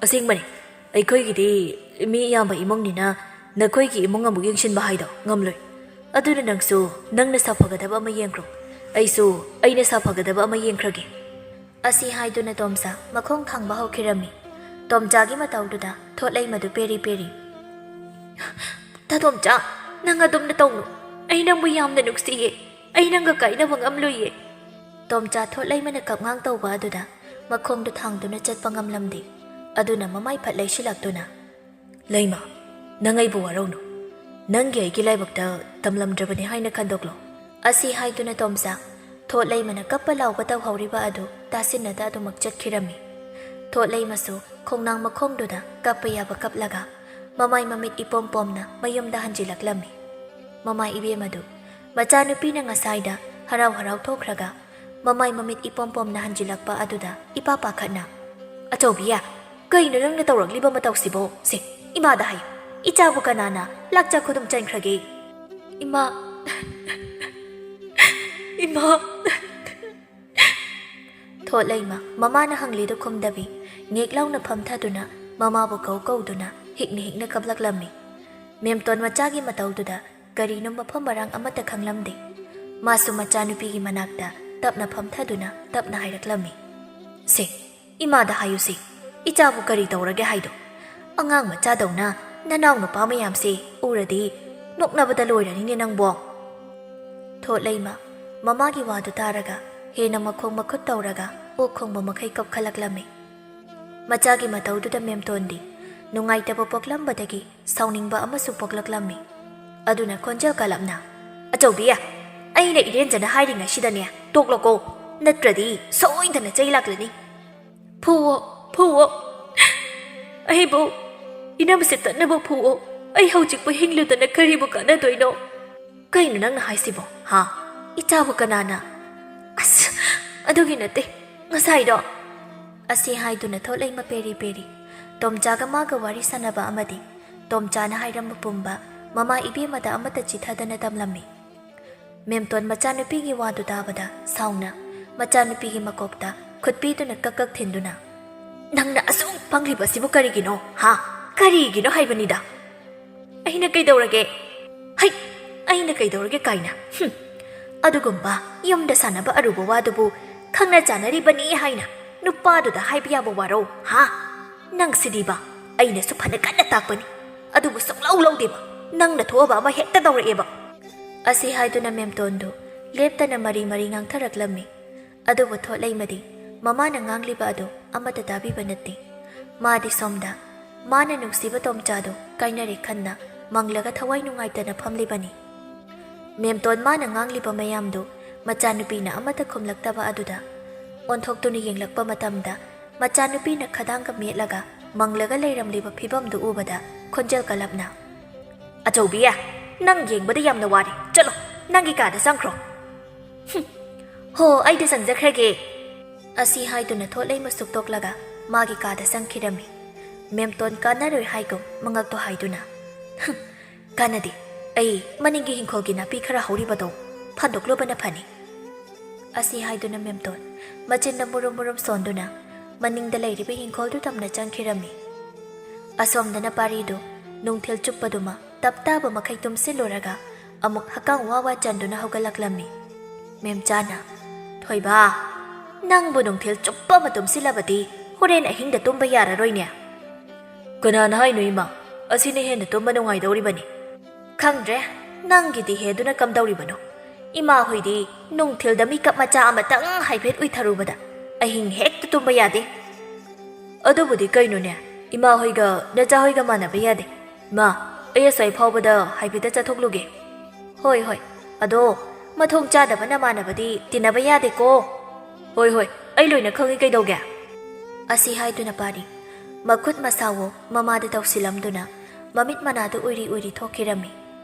"ꯑꯁꯦꯡꯕꯅꯤ, ꯑꯩꯈꯣꯏꯒꯤꯗꯤ ꯃꯤ ꯌꯥꯝꯕ ꯏꯃꯨꯡꯅꯤꯅ ꯅꯈꯣꯏꯒꯤ ꯏꯃꯨꯡ ꯑꯃꯨꯛ ꯌꯦꯡꯁꯤꯟꯕ ꯍꯥꯏꯗꯣ ꯉꯝꯂꯣꯏ꯫ ꯑꯗꯨꯅ ꯅꯪꯁꯨ ꯅꯪꯅ ꯁꯥꯐꯒꯗꯕ ꯑꯃ ꯌꯦꯡꯈ꯭ꯔꯣ, ꯑꯩꯁꯨ ꯑꯩꯅ ꯁꯥꯐꯒꯗꯕ ꯑꯃ ꯌꯦꯡꯈ꯭ꯔꯒꯦ꯫" ꯑꯁꯤ ꯍꯥꯏꯗꯨꯅ ꯇꯣꯝꯆꯥ ꯃꯈꯣꯡ ꯊꯥꯡꯕ ꯍꯧꯈꯤꯔꯝꯃꯤ꯫ ꯇꯣꯝꯆꯥꯒꯤ ꯃꯇꯧꯗꯨꯗ ꯊꯣꯠꯂꯩꯃꯗꯨ ꯄꯦꯔꯤ ꯄꯦꯔꯤ꯫ "ꯇꯥ ꯇꯣꯝꯆꯥ, ꯅꯪ ꯑꯗꯨꯝꯅ ꯇꯧꯅꯨ꯫ ꯑꯩ ꯅꯪꯕꯨ ꯌꯥꯝꯅ ꯅꯨꯡꯁꯤꯌꯦ꯫ ꯑꯩ ꯅꯪꯒ ꯀꯥꯏꯅꯕ ꯉꯝꯂꯣꯏꯌꯦ꯫" ꯇꯣꯝꯆꯥ ꯊꯣꯠꯂꯩꯃꯅ ꯀꯞꯉꯥꯡ ꯇꯧꯕ ꯑꯗꯨꯗ ꯃꯈꯣꯡꯗꯨ ꯊꯥꯡꯗꯨꯅ ꯆꯠꯄ ꯉꯝꯂꯝꯗꯦ꯫ ꯑꯗꯨꯅ ꯃꯃꯥꯏ ꯐꯠ ꯂꯩꯁꯤꯜꯂꯛꯇꯨꯅ, "ꯂꯩꯃ, ꯅꯪ ꯑꯩꯕꯨ ꯋꯥꯔꯧꯅꯨ꯫ ꯅꯪꯒꯤ ꯑꯩꯒꯤ ꯂꯥꯏꯕꯛꯇ ꯇꯝꯂꯝꯗ꯭ꯔꯕꯅꯤ ꯍꯥꯏꯅ ꯈꯟꯗꯣꯛꯂꯣ꯫" ꯑꯁꯤ ꯍꯥꯏꯗꯨꯅ ꯇꯣꯝꯆꯥ ꯊꯣꯠꯂꯩꯃꯅ ꯀꯞꯄ ꯂꯥꯎꯕ ꯇꯧꯍꯧꯔꯤꯕ ꯑꯗꯨ ꯇꯥꯁꯤꯟꯅꯗ ꯑꯗꯨꯃꯛ ꯆꯠꯈꯤꯔꯝꯃꯤ꯫ ꯊꯣꯠꯂꯩꯃꯁꯨ ꯈꯣꯡꯅꯥꯡ ꯃꯈꯣꯡꯗꯨꯗ ꯀꯞꯄ ꯌꯥꯕ ꯀꯞꯂꯒ ꯃꯃꯥꯏ ꯃꯃꯤꯠ ꯏꯄꯣꯝ ꯄꯣꯝꯅ ꯃꯌꯨꯝꯗ ꯍꯟꯖꯤꯜꯂꯛꯂꯝꯃꯤ꯫ ꯃꯃꯥ ꯏꯕꯦꯝ ꯑꯗꯨ ꯃꯆꯥꯅꯨꯄꯤꯅ ꯉꯁꯥꯏꯗ ꯍꯔꯥꯎ ꯍꯔꯥꯎ ꯊꯣꯛꯈ꯭ꯔꯒ ꯃꯃꯥꯏ ꯃꯃꯤꯠ ꯏꯄꯣꯝ ꯄꯣꯝꯅ ꯍꯟꯖꯤꯜꯂꯛꯄ ꯑꯗꯨꯗ ꯏꯄꯥ ꯄꯥꯈꯠꯅ, "ꯑꯆꯧꯕꯤ, ꯀꯩꯅꯣ ꯅꯪꯅ ꯇꯧꯔꯛꯂꯤꯕ ꯃꯇꯧꯁꯤꯕꯣ? ꯁꯦ, ꯏꯃꯥꯗ ꯍꯥꯏꯌꯨ, ꯏꯆꯥꯕꯨ ꯀꯅꯥꯅ ꯂꯥꯛꯆ ꯈꯨꯗꯨꯝ ꯆꯟꯈ꯭ꯔꯒꯦ?" "ꯏꯃꯥ, ꯏꯃꯥ꯫" ꯊꯣꯠꯂꯩꯃ ꯃꯃꯥꯅ ꯍꯪꯂꯤꯗꯨ ꯈꯨꯝꯗꯕꯤ, ꯉꯦꯛ ꯂꯥꯎꯅ ꯐꯝꯊꯗꯨꯅ ꯃꯃꯥꯕꯨ ꯀꯧ ꯀꯧꯗꯨꯅ ꯍꯤꯛꯅ ꯍꯤꯛꯅ ꯀꯞꯂꯛꯂꯝꯃꯤ꯫ ꯃꯦꯝꯇꯣꯟ ꯃꯆꯥꯒꯤ ꯃꯇꯧꯗꯨꯗ ꯀꯔꯤꯅꯣ ꯃꯐꯝ ꯃꯔꯥꯡ ꯑꯃꯠꯇ ꯈꯪꯂꯝꯗꯦ꯫ ꯃꯥꯁꯨ ꯃꯆꯥꯅꯨꯄꯤꯒꯤ ꯃꯅꯥꯛꯇ ꯇꯞꯅ ꯐꯝꯊꯗꯨꯅ ꯇꯞꯅ ꯍꯥꯏꯔꯛꯂꯝꯃꯤ, "ꯁꯦ, ꯏꯃꯥꯗ ꯍꯥꯏꯌꯨꯁꯦ, "ꯏꯆꯥꯕꯨ ꯀꯔꯤ ꯇꯧꯔꯒꯦ ꯍꯥꯏꯗꯣ? ꯑꯉꯥꯡ ꯃꯆꯥꯗꯧꯅ ꯅꯅꯥꯎ ꯅꯨꯄꯥ ꯃꯌꯥꯝꯁꯦ ꯎꯔꯗꯤ ꯅꯣꯛꯅꯕꯗ ꯂꯣꯏꯔꯅꯤꯅꯦ ꯅꯪꯕꯣ!" ꯊꯣꯠꯂꯩꯃ ꯃꯃꯥꯒꯤ ꯋꯥꯗꯨ ꯇꯥꯔꯒ ꯍꯦꯟꯅ ꯃꯈꯣꯡ ꯃꯈꯨꯠ ꯇꯧꯔꯒ ꯑꯣꯛ ꯈꯣꯡꯕ ꯃꯈꯩ ꯀꯞꯈꯠꯂꯛꯂꯝꯃꯤ꯫ ꯃꯆꯥꯒꯤ ꯃꯇꯧꯗꯨꯗ ꯃꯦꯝꯇꯣꯟꯗꯤ ꯅꯨꯡꯉꯥꯏꯇꯕ ꯄꯣꯛꯂꯝꯕꯗꯒꯤ ꯁꯥꯎꯅꯤꯡꯕ ꯑꯃꯁꯨ ꯄꯣꯛꯂꯛꯂꯝꯃꯤ꯫ ꯑꯗꯨꯅ ꯈꯣꯟꯖꯦꯜ ꯀꯜꯂꯞꯅ, "ꯑꯆꯧꯕꯤ, ꯑꯩꯅ ꯏꯔꯦꯟꯖꯅ ꯍꯥꯏꯔꯤꯉꯩꯁꯤꯗꯅꯦ ꯇꯣꯛꯂꯣꯀꯣ, ꯅꯠꯇ꯭ꯔꯗꯤ ꯁꯣꯏꯗꯅ ꯆꯩ ꯂꯥꯛꯂꯅꯤ꯫ ꯐꯨꯋꯣ, ꯐꯨꯋꯣ꯫ ꯑꯩꯕꯨ ꯏꯅꯝꯁꯦ ꯇꯠꯅꯕ ꯐꯨꯋꯣ꯫ ꯑꯩ ꯍꯧꯖꯤꯛꯄꯨ ꯍꯤꯡꯂꯨꯗꯅ ꯀꯔꯤꯕꯨ ꯀꯥꯟꯅꯗꯣꯏꯅꯣ?" "ꯀꯩꯅꯣ ꯅꯪꯅ ꯍꯥꯏꯁꯤꯕꯣ, ꯍꯥ? ꯏꯆꯥꯕꯨ ꯀꯅꯥꯅ?" "ꯑꯁ, ꯑꯗꯨꯒꯤ ꯅꯠꯇꯦ, ꯉꯁꯥꯏꯗꯣ," ꯑꯁꯤ ꯍꯥꯏꯗꯨꯅ ꯊꯣꯠꯂꯩꯃ ꯄꯦꯔꯤ ꯄꯦꯔꯤ ꯇꯣꯝꯆꯥꯒ ꯃꯥꯒ ꯋꯥꯔꯤ ꯁꯥꯟꯅꯕ ꯑꯃꯗꯤ ꯇꯣꯝꯆꯥꯅ ꯍꯥꯏꯔꯝꯕ ꯄꯨꯝꯕ ꯃꯃꯥ ꯏꯕꯦꯝꯃꯗ ꯑꯃꯠꯇ ꯆꯤꯊꯗꯅ ꯇꯝꯂꯝꯃꯤ꯫ ꯃꯦꯝꯇꯣꯟ ꯃꯆꯥꯅꯨꯄꯤꯒꯤ ꯋꯥꯗꯨ ꯇꯥꯕꯗ ꯁꯥꯎꯅ ꯃꯆꯥꯅꯨꯄꯤꯒꯤ ꯃꯀꯣꯛꯇ ꯈꯨꯠ ꯄꯤꯗꯨꯅ ꯀꯛ ꯀꯛ ꯊꯤꯟꯗꯨꯅ, "ꯅꯪꯅ ꯑꯁꯨꯛ ꯄꯪꯂꯤꯕꯁꯤꯕꯨ ꯀꯔꯤꯒꯤꯅꯣ, ꯍꯥ? ꯀꯔꯤꯒꯤꯅꯣ ꯍꯥꯏꯕꯅꯤꯗ?" "ꯑꯩꯅ ꯀꯩꯗꯧꯔꯒꯦ? ꯍꯩ, ꯑꯩꯅ ꯀꯩꯗꯧꯔꯒꯦ ꯀꯥꯏꯅ? ꯍꯨꯝ, ꯑꯗꯨꯒꯨꯝꯕ ꯌꯨꯝꯗ ꯁꯥꯟꯅꯕ ꯑꯔꯨꯕ ꯋꯥꯗꯨꯕꯨ ꯈꯪꯅ ꯆꯥꯟꯅꯔꯤꯕꯅꯤ ꯍꯥꯏꯅ ꯅꯨꯄꯥꯗꯨꯗ ꯍꯥꯏꯕ ꯌꯥꯕ ꯋꯥꯔꯣ, ꯍꯥ? ꯅꯪꯁꯤꯗꯤꯕ, ꯑꯩꯅꯁꯨ ꯐꯅ ꯀꯟꯅ ꯇꯥꯛꯄꯅꯤ, ꯑꯗꯨꯕꯨ ꯁꯨꯡꯂꯧ ꯂꯧꯗꯦꯕ, ꯅꯪꯅ ꯊꯣꯛꯑꯕ ꯑꯃ ꯍꯦꯛꯇ ꯇꯧꯔꯛꯑꯦꯕ!" ꯑꯁꯤ ꯍꯥꯏꯗꯨꯅ ꯃꯦꯝꯇꯣꯟꯗꯨ ꯂꯦꯞꯇꯅ ꯃꯔꯤ ꯃꯔꯤ ꯉꯥꯡꯊꯔꯛꯂꯝꯃꯤ꯫ ꯑꯗꯨꯕꯨ ꯊꯣꯠꯂꯩꯃꯗꯤ ꯃꯃꯥꯅ ꯉꯥꯡꯂꯤꯕ ꯑꯗꯨ ꯑꯃꯠꯇ ꯇꯥꯕꯤꯕ ꯅꯠꯇꯦ꯫ ꯃꯥꯗꯤ ꯁꯣꯝꯗ ꯃꯥꯅ ꯅꯨꯡꯁꯤꯕ ꯇꯣꯝꯆꯥꯗꯨ ꯀꯥꯏꯅꯔꯦ ꯈꯟꯅ ꯃꯪꯂꯒ ꯊꯋꯥꯏ ꯅꯨꯡꯉꯥꯏꯇꯅ ꯐꯝꯂꯤꯕꯅꯤ꯫ ꯃꯦꯝꯇꯣꯟ ꯃꯥꯅ ꯉꯥꯡꯂꯤꯕ ꯃꯌꯥꯝꯗꯨ ꯃꯆꯥꯅꯨꯄꯤꯅ ꯑꯃꯠꯇ ꯈꯨꯝꯂꯛꯇꯕ ꯑꯗꯨꯗ ꯑꯣꯟꯊꯣꯛꯇꯨꯅ ꯌꯦꯡꯂꯛꯄ ꯃꯇꯝꯗ ꯃꯆꯥꯅꯨꯄꯤꯅ ꯈꯗꯥꯡꯒ ꯃꯦꯠꯂꯒ ꯃꯪꯂꯒ ꯂꯩꯔꯝꯂꯤꯕ ꯐꯤꯕꯝꯗꯨ ꯎꯕꯗ ꯈꯣꯟꯖꯦꯜ ꯀꯜꯂꯞꯅ, "ꯑꯆꯧꯕꯤ, ꯅꯪ ꯌꯦꯡꯕꯗ ꯌꯥꯝꯅ ꯋꯥꯔꯦ, ꯆꯠꯂꯣ, ꯅꯪꯒꯤ ꯀꯥꯗ ꯆꯪꯈ꯭ꯔꯣ꯫" "ꯍꯨꯝ, ꯍꯣ, ꯑꯩꯗꯤ ꯆꯪꯖꯈ꯭ꯔꯒꯦ꯫" ꯑꯁꯤ ꯍꯥꯏꯗꯨꯅ ꯊꯣꯠꯂꯩꯃ ꯁꯨꯛꯇꯣꯛꯂꯒ ꯃꯥꯒꯤ ꯀꯥꯗ ꯆꯪꯈꯤꯔꯝꯃꯤ꯫ ꯃꯦꯝꯇꯣꯟ ꯀꯥꯟꯅꯔꯣꯏ ꯍꯥꯏꯒꯨꯝ ꯃꯉꯛꯇꯣ ꯍꯥꯏꯗꯨꯅ, "ꯍꯨꯝ, ꯀꯥꯟꯅꯗꯦ, ꯑꯩ ꯃꯅꯤꯡꯒꯤ ꯍꯤꯡꯈꯣꯜꯒꯤ ꯅꯥꯄꯤ ꯈꯔ ꯍꯧꯔꯤꯕꯗꯣ ꯐꯟꯗꯣꯛꯂꯨꯕꯅ ꯐꯅꯤ꯫" ꯑꯁꯤ ꯍꯥꯏꯗꯨꯅ ꯃꯦꯝꯇꯣꯟ ꯃꯆꯤꯟꯗ ꯃꯨꯔꯨꯝ ꯃꯨꯔꯨꯝ ꯁꯣꯟꯗꯨꯅ ꯃꯅꯤꯡꯗ ꯂꯩꯔꯤꯕ ꯍꯤꯡꯈꯣꯜꯗꯨ ꯇꯝꯅ ꯆꯪꯈꯤꯔꯝꯃꯤ꯫ ꯑꯁꯣꯝꯗꯅ ꯄꯥꯔꯤꯗꯨ ꯅꯨꯡꯊꯤꯜ ꯆꯨꯞꯄꯗꯨꯃ ꯇꯞ ꯇꯥꯕ ꯃꯈꯩ ꯇꯨꯝꯁꯤꯜꯂꯨꯔꯒ ꯑꯃꯨꯛ ꯍꯛꯀꯥꯝ ꯋꯥ ꯋꯥ ꯆꯟꯗꯨꯅ ꯍꯧꯒꯠꯂꯛꯂꯝꯃꯤ꯫ ꯃꯦꯝꯆꯥꯅ, "ꯊꯣꯏꯕ, ꯅꯪꯕꯨ ꯅꯨꯡꯊꯤꯜ ꯆꯨꯞꯄ ꯑꯃ ꯇꯨꯝꯁꯤꯜꯂꯕꯗꯤ ꯍꯣꯔꯦꯟ ꯑꯍꯤꯡꯗ ꯇꯨꯝꯕ ꯌꯥꯔꯔꯣꯏꯅꯦ꯫ ꯀꯅꯥꯅ ꯍꯥꯏꯅꯣ ꯏꯃꯥ? ꯑꯁꯤꯅ ꯍꯦꯟꯅ ꯇꯨꯝꯕ ꯅꯨꯡꯉꯥꯏꯗꯧꯔꯤꯕꯅꯤ꯫ ꯈꯪꯗ꯭ꯔꯦ, ꯅꯪꯒꯤꯗꯤ ꯍꯦꯗꯨꯅ ꯀꯝꯗꯧꯔꯤꯕꯅꯣ? ꯏꯃꯥ ꯍꯣꯏꯗꯤ ꯅꯨꯡꯊꯤꯜꯗ ꯃꯤꯀꯞ ꯃꯆꯥ ꯑꯃꯇꯪ ꯍꯥꯏꯐꯦꯠ ꯎꯏꯊꯔꯨꯕꯗ ꯑꯍꯤꯡ ꯍꯦꯛꯇ ꯇꯨꯝꯕ ꯌꯥꯗꯦ꯫ ꯑꯗꯨꯕꯨꯗꯤ ꯀꯩꯅꯣꯅꯦ, ꯏꯃꯥ ꯍꯣꯏꯒ ꯅꯆꯥ ꯍꯣꯏꯒ ꯃꯥꯟꯅꯕ ꯌꯥꯗꯦ꯫ ꯃꯥ, ꯑꯩ ꯑꯁ꯭ꯋꯥꯏ ꯐꯥꯎꯕꯗ ꯍꯥꯏꯐꯦꯠꯇ ꯆꯠꯊꯣꯛꯂꯨꯒꯦ꯫ ꯍꯣꯏ ꯍꯣꯏ, ꯑꯗꯣ ꯃꯊꯣꯡ ꯆꯥꯗꯕ ꯅꯃꯥꯟꯅꯕꯗꯤ ꯇꯤꯟꯅꯕ ꯌꯥꯗꯦꯀꯣ꯫ ꯍꯣꯏ ꯍꯣꯏ, ꯑꯩ ꯂꯣꯏꯅ ꯈꯪꯉꯤ, ꯀꯩꯗꯧꯒꯦ? ꯑꯁꯤ ꯍꯥꯏꯗꯨꯅ ꯄꯥꯔꯤ ꯃꯈꯨꯠ ꯃꯁꯥꯋꯣ ꯃꯃꯥꯗ ꯇꯧꯁꯤꯜꯂꯝꯗꯨꯅ ꯃꯃꯤꯠ ꯃꯅꯥꯗꯨ ꯎꯏꯔꯤ ꯎꯏꯔꯤ ꯊꯣꯛꯈꯤꯔꯝꯃꯤ꯫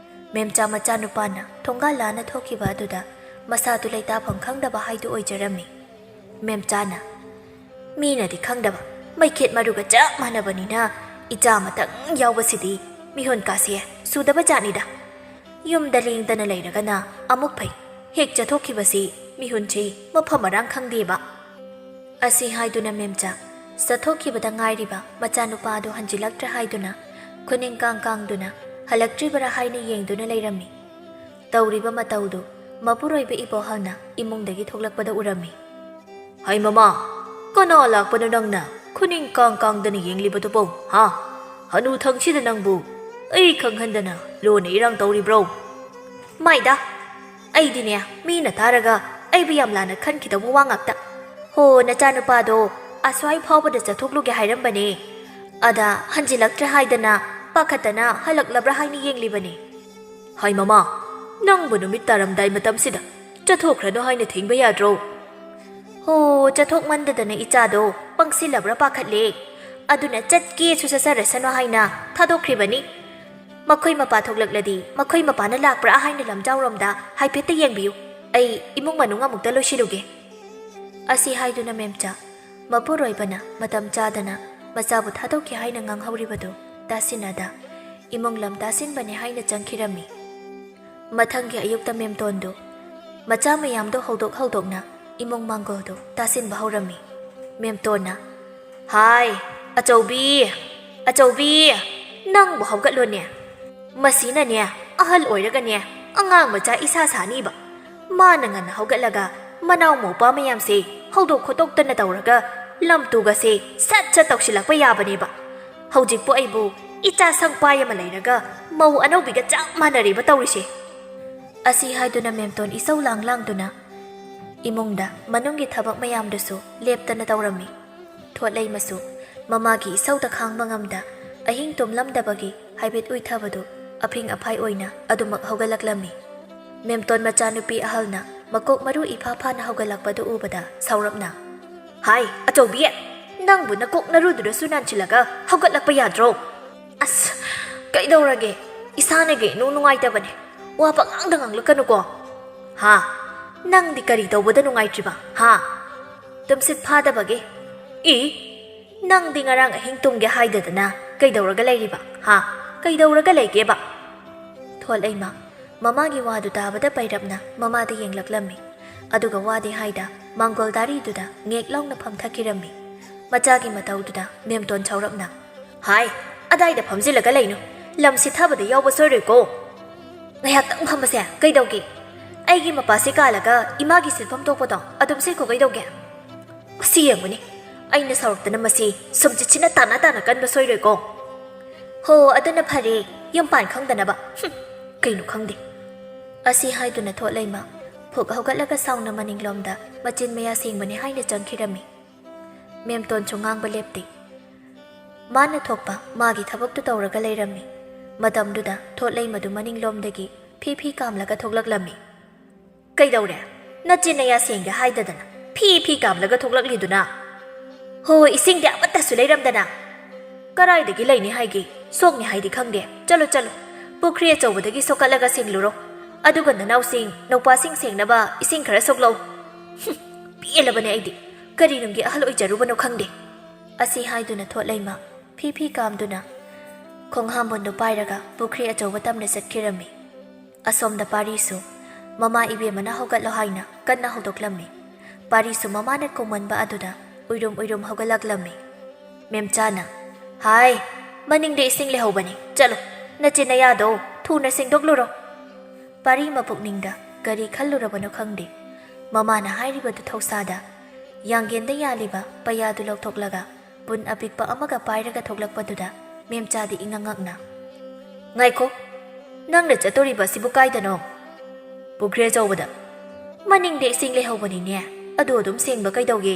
ꯃꯦꯝꯆꯥ ꯃꯆꯥꯅꯨꯄꯥꯅ ꯊꯣꯡꯒꯥꯜ ꯂꯥꯟꯅ ꯊꯣꯛꯈꯤꯕ ꯑꯗꯨꯗ ꯃꯁꯥꯗꯨ ꯂꯩꯇꯥꯐꯝ ꯈꯪꯗꯕ ꯍꯥꯏꯗꯨ ꯑꯣꯏꯖꯔꯝꯃꯤ꯫ ꯃꯦꯝꯆꯥꯅ, "ꯃꯤꯅꯗꯤ ꯈꯪꯗꯕ, ꯃꯩꯈꯦꯠ ꯃꯔꯨꯒ ꯆꯞ ꯃꯥꯟꯅꯕꯅꯤꯅ ꯏꯆꯥ ꯑꯃꯇꯪ ꯌꯥꯎꯕꯁꯤꯗꯤ ꯃꯤꯍꯣꯟ ꯀꯥꯁꯦ ꯁꯨꯗꯕ ꯖꯥꯠꯅꯤꯗ꯫ ꯌꯨꯝꯗ ꯂꯦꯡꯗꯅ ꯂꯩꯔꯒꯅ ꯑꯃꯨꯛ ꯐꯩ, ꯍꯦꯛ ꯆꯠꯊꯣꯛꯈꯤꯕꯁꯤ ꯃꯤꯍꯨꯟꯁꯤ ꯃꯐꯝ ꯃꯔꯥꯡ ꯈꯪꯗꯦꯕ"꯫ ꯑꯁꯤ ꯍꯥꯏꯗꯨꯅ ꯃꯦꯝꯆꯥ ꯆꯠꯊꯣꯛꯈꯤꯕꯗ ꯉꯥꯏꯔꯤꯕ ꯃꯆꯥꯅꯨꯄꯥ ꯑꯗꯨ ꯍꯟꯖꯤꯜꯂꯛꯇ꯭ꯔꯦ ꯍꯥꯏꯗꯨꯅ ꯈꯨꯅꯤꯡ ꯀꯥꯡ ꯀꯥꯡꯗꯨꯅ ꯍꯜꯂꯛꯇ꯭ꯔꯤꯕꯔꯥ ꯍꯥꯏꯅ ꯌꯦꯡꯗꯨꯅ ꯂꯩꯔꯝꯃꯤ꯫ ꯇꯧꯔꯤꯕ ꯃꯇꯧꯗꯨ ꯃꯄꯨꯔꯣꯏꯕ ꯏꯕꯣꯍꯜꯅ ꯏꯃꯨꯡꯗꯒꯤ ꯊꯣꯛꯂꯛꯄꯗ ꯎꯔꯝꯃꯤ꯫ "ꯍꯩ ꯃꯃꯥ, ꯀꯅꯥ ꯂꯥꯛꯄꯅꯣ ꯅꯪꯅ ꯈꯨꯅꯤꯡ ꯀꯥꯡ ꯀꯥꯡꯗꯅ ꯌꯦꯡꯂꯤꯕꯗꯨꯕꯣ, ꯍꯥ? ꯍꯅꯨ ꯊꯪꯁꯤꯗ ꯅꯪꯕꯨ ꯑꯩ ꯈꯪꯍꯟꯗꯅ ꯂꯣꯟꯅ ꯏꯔꯥꯡ ꯇꯧꯔꯤꯕ꯭ꯔꯣ?" "ꯃꯥꯏꯗ, ꯑꯩꯗꯤꯅꯦ, ꯃꯤꯅ ꯇꯥꯔꯒ ꯑꯩꯕꯨ ꯌꯥꯝ ꯂꯥꯟꯅ ꯈꯟꯈꯤꯗꯧꯕ ꯋꯥ ꯉꯥꯛꯇ꯫ ꯍꯣ, ꯅꯆꯥꯅꯨꯄꯥꯗꯣ ꯑꯁ꯭ꯋꯥꯏ ꯐꯥꯎꯕꯗ ꯆꯠꯊꯣꯛꯂꯨꯒꯦ ꯍꯥꯏꯔꯝꯕꯅꯦ꯫ ꯑꯗ ꯍꯟꯖꯤꯜꯂꯛꯇ꯭ꯔꯦ ꯍꯥꯏꯗꯅ ꯄꯥꯈꯠꯇꯅ ꯍꯜꯂꯛꯂꯕ꯭ꯔꯥ ꯍꯥꯏꯅ ꯌꯦꯡꯂꯤꯕꯅꯤ"꯫ "ꯍꯩ ꯃꯃꯥ, ꯅꯪꯕꯨ ꯅꯨꯃꯤꯠ ꯇꯥꯔꯝꯗꯥꯏ ꯃꯇꯝꯁꯤꯗ ꯆꯠꯊꯣꯛꯈ꯭ꯔꯅꯨ ꯍꯥꯏꯅ ꯊꯤꯡꯕ ꯌꯥꯗ꯭ꯔꯣ?" "ꯍꯣ, ꯆꯠꯊꯣꯛꯃꯟꯗꯗꯅ ꯏꯆꯥꯗꯣ ꯄꯪꯁꯤꯜꯂꯕ꯭ꯔꯥ ꯄꯥꯈꯠꯂꯦ꯫ ꯑꯗꯨꯅ ꯆꯠꯀꯦꯁꯨ ꯆꯠꯆꯔꯁꯅꯨ ꯍꯥꯏꯅ ꯊꯥꯗꯣꯛꯈ꯭ꯔꯤꯕꯅꯤ꯫ ꯃꯈꯣꯏ ꯃꯄꯥ ꯊꯣꯛꯂꯛꯂꯗꯤ ꯃꯈꯣꯏ ꯃꯄꯥꯅ ꯂꯥꯛꯄ꯭ꯔꯥ ꯍꯥꯏꯅ ꯂꯝꯖꯥꯎꯔꯣꯝꯗ ꯍꯥꯏꯐꯦꯠꯇ ꯌꯦꯡꯕꯤꯌꯨ꯫ ꯑꯩ ꯏꯃꯨꯡ ꯃꯅꯨꯡ ꯑꯃꯨꯛꯇ ꯂꯣꯏꯁꯤꯜꯂꯨꯒꯦ"꯫ ꯑꯁꯤ ꯍꯥꯏꯗꯨꯅ ꯃꯦꯝꯆꯥ ꯃꯄꯨꯔꯣꯏꯕꯅ ꯃꯇꯝ ꯆꯥꯗꯅ ꯃꯆꯥꯕꯨ ꯊꯥꯗꯣꯛꯈꯤ ꯍꯥꯏꯅ ꯉꯥꯡꯍꯧꯔꯤꯕꯗꯨ ꯇꯥꯁꯤꯟꯅꯗ ꯏꯃꯨꯡ ꯂꯝ ꯇꯥꯁꯤꯟꯕꯅꯤ ꯍꯥꯏꯅ ꯆꯪꯈꯤꯔꯝꯃꯤ꯫ ꯃꯊꯪꯒꯤ ꯑꯌꯨꯛꯇ ꯃꯦꯝꯇꯣꯟꯗꯨ ꯃꯆꯥ ꯃꯌꯥꯝꯗꯨ ꯍꯧꯗꯣꯛ ꯍꯧꯗꯣꯛꯅ ꯏꯃꯨꯡ ꯃꯥꯡꯒꯣꯜꯗꯨ ꯇꯥꯁꯤꯟꯕ ꯍꯧꯔꯝꯃꯤ꯫ ꯃꯦꯝꯇꯣꯟꯅ, "ꯍꯥꯏ, ꯑꯆꯧꯕꯤ, ꯑꯆꯧꯕꯤ, ꯅꯪꯕꯨ ꯍꯧꯒꯠꯂꯣꯅꯦ꯫ ꯃꯁꯤꯅꯅꯦ, ꯑꯍꯜ ꯑꯣꯏꯔꯒꯅꯦ, ꯑꯉꯥꯡ ꯃꯆꯥ ꯏꯁꯥ ꯁꯥꯅꯤꯕ꯫ ꯃꯥꯅ ꯉꯟꯅ ꯍꯧꯒꯠꯂꯒ ꯃꯅꯥꯎ ꯃꯧꯄꯥ ꯃꯌꯥꯝꯁꯦ ꯍꯧꯗꯣꯛ ꯈꯣꯠꯇꯣꯛꯇꯅ ꯇꯧꯔꯒ ꯂꯝ ꯇꯨꯒꯁꯦ ꯁꯠ ꯁꯠ ꯇꯧꯁꯤꯜꯂꯛꯄ ꯌꯥꯕꯅꯦꯕ꯫ ꯍꯧꯖꯤꯛꯄꯨ ꯑꯩꯕꯨ ꯏꯆꯥ ꯁꯪꯄꯥꯏ ꯑꯃ ꯂꯩꯔꯒ ꯃꯧ ꯑꯅꯧꯕꯤꯒ ꯆꯞ ꯃꯥꯟꯅꯔꯦꯕ ꯇꯧꯔꯤꯁꯦ꯫ ꯑꯁꯤ ꯍꯥꯏꯗꯨꯅ ꯃꯦꯝꯇꯣꯟ ꯏꯁꯧ ꯂꯥꯡ ꯂꯥꯡꯗꯨꯅ ꯏꯃꯨꯡꯗ ꯃꯅꯨꯡꯒꯤ ꯊꯕꯛ ꯃꯌꯥꯝꯗꯨꯁꯨ ꯂꯦꯞꯇꯅ ꯇꯧꯔꯝꯃꯤ꯫ ꯊꯣꯠꯂꯩꯃꯁꯨ ꯃꯃꯥꯒꯤ ꯏꯁꯧꯗ ꯈꯥꯡꯕ ꯉꯝꯗ ꯑꯍꯤꯡ ꯇꯨꯝꯂꯝꯗꯕꯒꯤ ꯍꯥꯏꯐꯦꯠ ꯎꯏꯊꯕꯗꯨ ꯑꯐꯤꯡ ꯑꯐꯥꯏ ꯑꯣꯏꯅ ꯑꯗꯨꯃꯛ ꯍꯧꯒꯠꯂꯛꯂꯝꯃꯤ꯫ ꯃꯦꯝꯇꯣꯟ ꯃꯆꯥꯅꯨꯄꯤ ꯑꯍꯜꯅ ꯃꯀꯣꯛ ꯃꯔꯨ ꯏꯐꯥ ꯐꯥꯅ ꯍꯧꯒꯠꯂꯛꯄꯗꯨ ꯎꯕꯗ ꯁꯥꯎꯔꯞꯅ, "ꯍꯥꯏ, ꯑꯆꯧꯕꯤ, ꯅꯪꯕꯨ ꯅꯀꯣꯛ ꯅꯔꯨꯗꯨꯗꯁꯨ ꯅꯥꯟꯁꯤꯜꯂꯒ ꯍꯧꯒꯠꯂꯛꯄ ꯌꯥꯗ꯭ꯔꯣ?" "ꯑꯁ, ꯀꯩꯗꯧꯔꯒꯦ? ꯏꯁꯥꯅ ꯀꯩꯅꯣ ꯅꯨꯡꯉꯥꯏꯇꯕꯅꯦ꯫ ꯋꯥ ꯄꯉꯥꯡꯗ ꯉꯥꯡꯂꯛꯀꯅꯨꯀꯣ꯫" "ꯍꯥ? ꯅꯪꯗꯤ ꯀꯔꯤ ꯇꯧꯕꯗ ꯅꯨꯡꯉꯥꯏꯇ꯭ꯔꯤꯕ? ꯍꯥ? ꯇꯨꯝꯁꯤꯠ ꯐꯥꯗꯕꯒꯤ? ꯏ, ꯅꯪꯗꯤ ꯉꯔꯥꯡ ꯑꯍꯤꯡ ꯇꯨꯝꯒꯦ ꯍꯥꯏꯗꯗꯅ ꯀꯩꯗꯧꯔꯒ ꯂꯩꯔꯤꯕ? ꯍꯥ? ꯀꯩꯗꯧꯔꯒ ꯂꯩꯒꯦꯕ?" ꯊꯣꯠꯂꯩꯃ ꯃꯃꯥꯒꯤ ꯋꯥꯗꯨ ꯇꯥꯕꯗ ꯄꯩꯔꯞꯅ ꯃꯃꯥꯗ ꯌꯦꯡꯂꯛꯂꯝꯃꯤ꯫ ꯑꯗꯨꯒ ꯋꯥꯗꯤ ꯍꯥꯏꯗ ꯃꯥꯡꯒꯣꯜ ꯗꯥꯔꯤꯗꯨꯗ ꯉꯦꯛ ꯂꯥꯎꯅ ꯐꯝꯊꯈꯤꯔꯝꯃꯤ꯫ ꯃꯆꯥꯒꯤ ꯃꯇꯧꯗꯨꯗ ꯃꯦꯝꯇꯣꯟ ꯁꯥꯎꯔꯞꯅ, "ꯍꯥꯏ, ꯑꯗꯥꯏꯗ ꯐꯝꯖꯤꯜꯂꯒ ꯂꯩꯅꯨ꯫ ꯂꯝ ꯁꯤꯊꯕꯗ ꯌꯥꯎꯕ ꯁꯣꯏꯔꯣꯏꯀꯣ꯫ ꯉꯥꯏꯍꯥꯛꯇꯪ ꯐꯝꯕꯁꯦ ꯀꯩꯗꯧꯒꯦ? ꯑꯩꯒꯤ ꯃꯄꯥꯁꯤ ꯀꯥꯜꯂꯒ ꯏꯃꯥꯒꯤ ꯁꯤꯟꯐꯝ ꯊꯣꯛꯄꯗꯣ ꯑꯗꯨꯝ ꯁꯤꯈꯣ ꯀꯩꯗꯧꯒꯦ? ꯃꯁꯤ ꯌꯦꯡꯉꯨꯅꯦ, ꯑꯩꯅ ꯁꯥꯎꯔꯛꯇꯅ ꯃꯁꯤ ꯁꯨꯝꯆꯤꯠꯁꯤꯅ ꯇꯥꯅ ꯇꯥꯅ ꯀꯟꯕ ꯁꯣꯏꯔꯣꯏꯀꯣ꯫ ꯍꯣ, ꯑꯗꯨꯅ ꯐꯔꯦ, ꯌꯨꯝ ꯄꯥꯟ ꯈꯪꯗꯅꯕ꯫ ꯍꯨꯝ, ꯀꯩꯅꯣ ꯈꯪꯗꯦ꯫" ꯑꯁꯤ ꯍꯥꯏꯗꯨꯅ ꯊꯣꯠꯂꯩꯃ ꯐꯨꯛ ꯍꯧꯒꯠꯂꯒ ꯁꯥꯎꯅ ꯃꯅꯤꯡꯂꯣꯝꯗ ꯃꯆꯤꯟ ꯃꯌꯥ ꯁꯦꯡꯕꯅꯦ ꯍꯥꯏꯅ ꯆꯪꯈꯤꯔꯝꯃꯤ꯫ ꯃꯦꯝꯇꯣꯟꯁꯨ ꯉꯥꯡꯕ ꯂꯦꯞꯇꯦ꯫ ꯃꯥꯅ ꯊꯣꯛꯄ ꯃꯥꯒꯤ ꯊꯕꯛꯇꯨ ꯇꯧꯔꯒ ꯂꯩꯔꯝꯃꯤ꯫ ꯃꯇꯝꯗꯨꯗ ꯊꯣꯠꯂꯩꯃꯗꯨ ꯃꯅꯤꯡꯂꯣꯝꯗꯒꯤ ꯐꯤ ꯐꯤ ꯀꯥꯝꯂꯒ ꯊꯣꯛꯂꯛꯂꯝꯃꯤ꯫ "ꯀꯩꯗꯧꯔꯦ? ꯅꯆꯤꯟ ꯅꯌꯥ ꯁꯦꯡꯒꯦ ꯍꯥꯏꯗꯗꯅ ꯐꯤ ꯐꯤ ꯀꯥꯝꯂꯒ ꯊꯣꯛꯂꯛꯂꯤꯗꯨꯅ?" "ꯍꯣ, ꯏꯁꯤꯡꯗꯤ ꯑꯃꯠꯇꯁꯨ ꯂꯩꯔꯝꯗꯅ꯫ ꯀꯔꯥꯏꯗꯒꯤ ꯂꯩꯅꯤ ꯍꯥꯏꯒꯦ? ꯁꯣꯛꯅꯤ ꯍꯥꯏꯗꯤ ꯈꯪꯗꯦ꯫ ꯆꯠꯂꯣ, ꯆꯠꯂꯣ, ꯄꯨꯈ꯭ꯔꯤ ꯑꯆꯧꯕꯗꯒꯤ ꯁꯣꯛꯀꯠꯂꯒ ꯁꯦꯡꯂꯨꯔꯣ꯫ ꯑꯗꯨꯒ ꯅꯅꯥꯎꯁꯤꯡ, ꯅꯧꯄꯥꯁꯤꯡ ꯁꯦꯡꯅꯕ ꯏꯁꯤꯡ ꯈꯔ ꯁꯣꯛꯂꯛꯎ꯫" ꯍꯨꯝ, ꯄꯦꯜꯂꯕꯅꯦ ꯑꯩꯗꯤ꯫ ꯀꯔꯤ ꯅꯨꯡꯒꯤ ꯑꯍꯜ ꯑꯣꯏꯖꯔꯨꯕꯅꯣ ꯈꯪꯗꯦ꯫ ꯑꯁꯤ ꯍꯥꯏꯗꯨꯅ ꯊꯣꯠꯂꯩꯃ ꯐꯤ ꯐꯤ ꯀꯥꯝꯗꯨꯅ ꯈꯣꯡꯍꯥꯝꯕꯣꯟꯗꯨ ꯄꯥꯏꯔꯒ ꯄꯨꯈ꯭ꯔꯤ ꯑꯆꯧꯕ ꯇꯝꯅ ꯆꯠꯈꯤꯔꯝꯃꯤ꯫ ꯑꯁꯣꯝꯗ ꯄꯥꯔꯤꯁꯨ ꯃꯃꯥ ꯏꯕꯦꯝꯃꯅ ꯍꯧꯒꯠꯂꯣ ꯍꯥꯏꯅ ꯀꯟꯅ ꯍꯧꯗꯣꯛꯂꯝꯃꯤ꯫ ꯄꯥꯔꯤꯁꯨ ꯃꯃꯥꯅ ꯀꯧꯃꯟꯕ ꯑꯗꯨꯗ ꯎꯏꯔꯨꯝ ꯎꯏꯔꯨꯝ ꯍꯧꯒꯠꯂꯛꯂꯝꯃꯤ꯫ ꯃꯦꯝꯆꯥꯅ, "ꯍꯥꯏ, ꯃꯅꯤꯡꯗ ꯏꯁꯤꯡ ꯂꯩꯍꯧꯕꯅꯤ, ꯆꯠꯂꯣ, ꯅꯆꯤꯟ ꯅꯌꯥꯗꯣ ꯊꯨꯅ ꯁꯦꯡꯗꯣꯛꯂꯨꯔꯣ꯫" ꯄꯥꯔꯤ ꯃꯄꯨꯛꯅꯤꯡꯗ ꯀꯔꯤ ꯈꯜꯂꯨꯔꯕꯅꯣ ꯈꯪꯗꯦ, ꯃꯃꯥꯅ ꯍꯥꯏꯔꯤꯕꯗꯨ ꯊꯧꯁꯥꯗ ꯌꯥꯡꯒꯦꯟꯗ ꯌꯥꯜꯂꯤꯕ ꯄꯩꯌꯥꯗꯨ ꯂꯧꯊꯣꯛꯂꯒ ꯄꯨꯟ ꯑꯄꯤꯛꯄ ꯑꯃꯒ ꯄꯥꯏꯔꯒ ꯊꯣꯛꯂꯛꯄꯗꯨꯗ ꯃꯦꯝꯆꯥꯗꯤ ꯏꯉꯛ ꯉꯛꯅ, "ꯉꯥꯏꯈꯣ, ꯅꯪꯅ ꯆꯠꯇꯣꯔꯤꯕ ꯑꯁꯤꯕꯨ ꯀꯥꯏꯗꯅꯣ?" "ꯄꯨꯈ꯭ꯔꯤ ꯑꯆꯧꯕꯗ꯫ ꯃꯅꯤꯡꯗ ꯏꯁꯤꯡ ꯂꯩꯍꯧꯕꯅꯤꯅꯦ, ꯑꯗꯨ ꯑꯗꯨꯝ ꯁꯦꯡꯕ ꯀꯩꯗꯧꯒꯦ?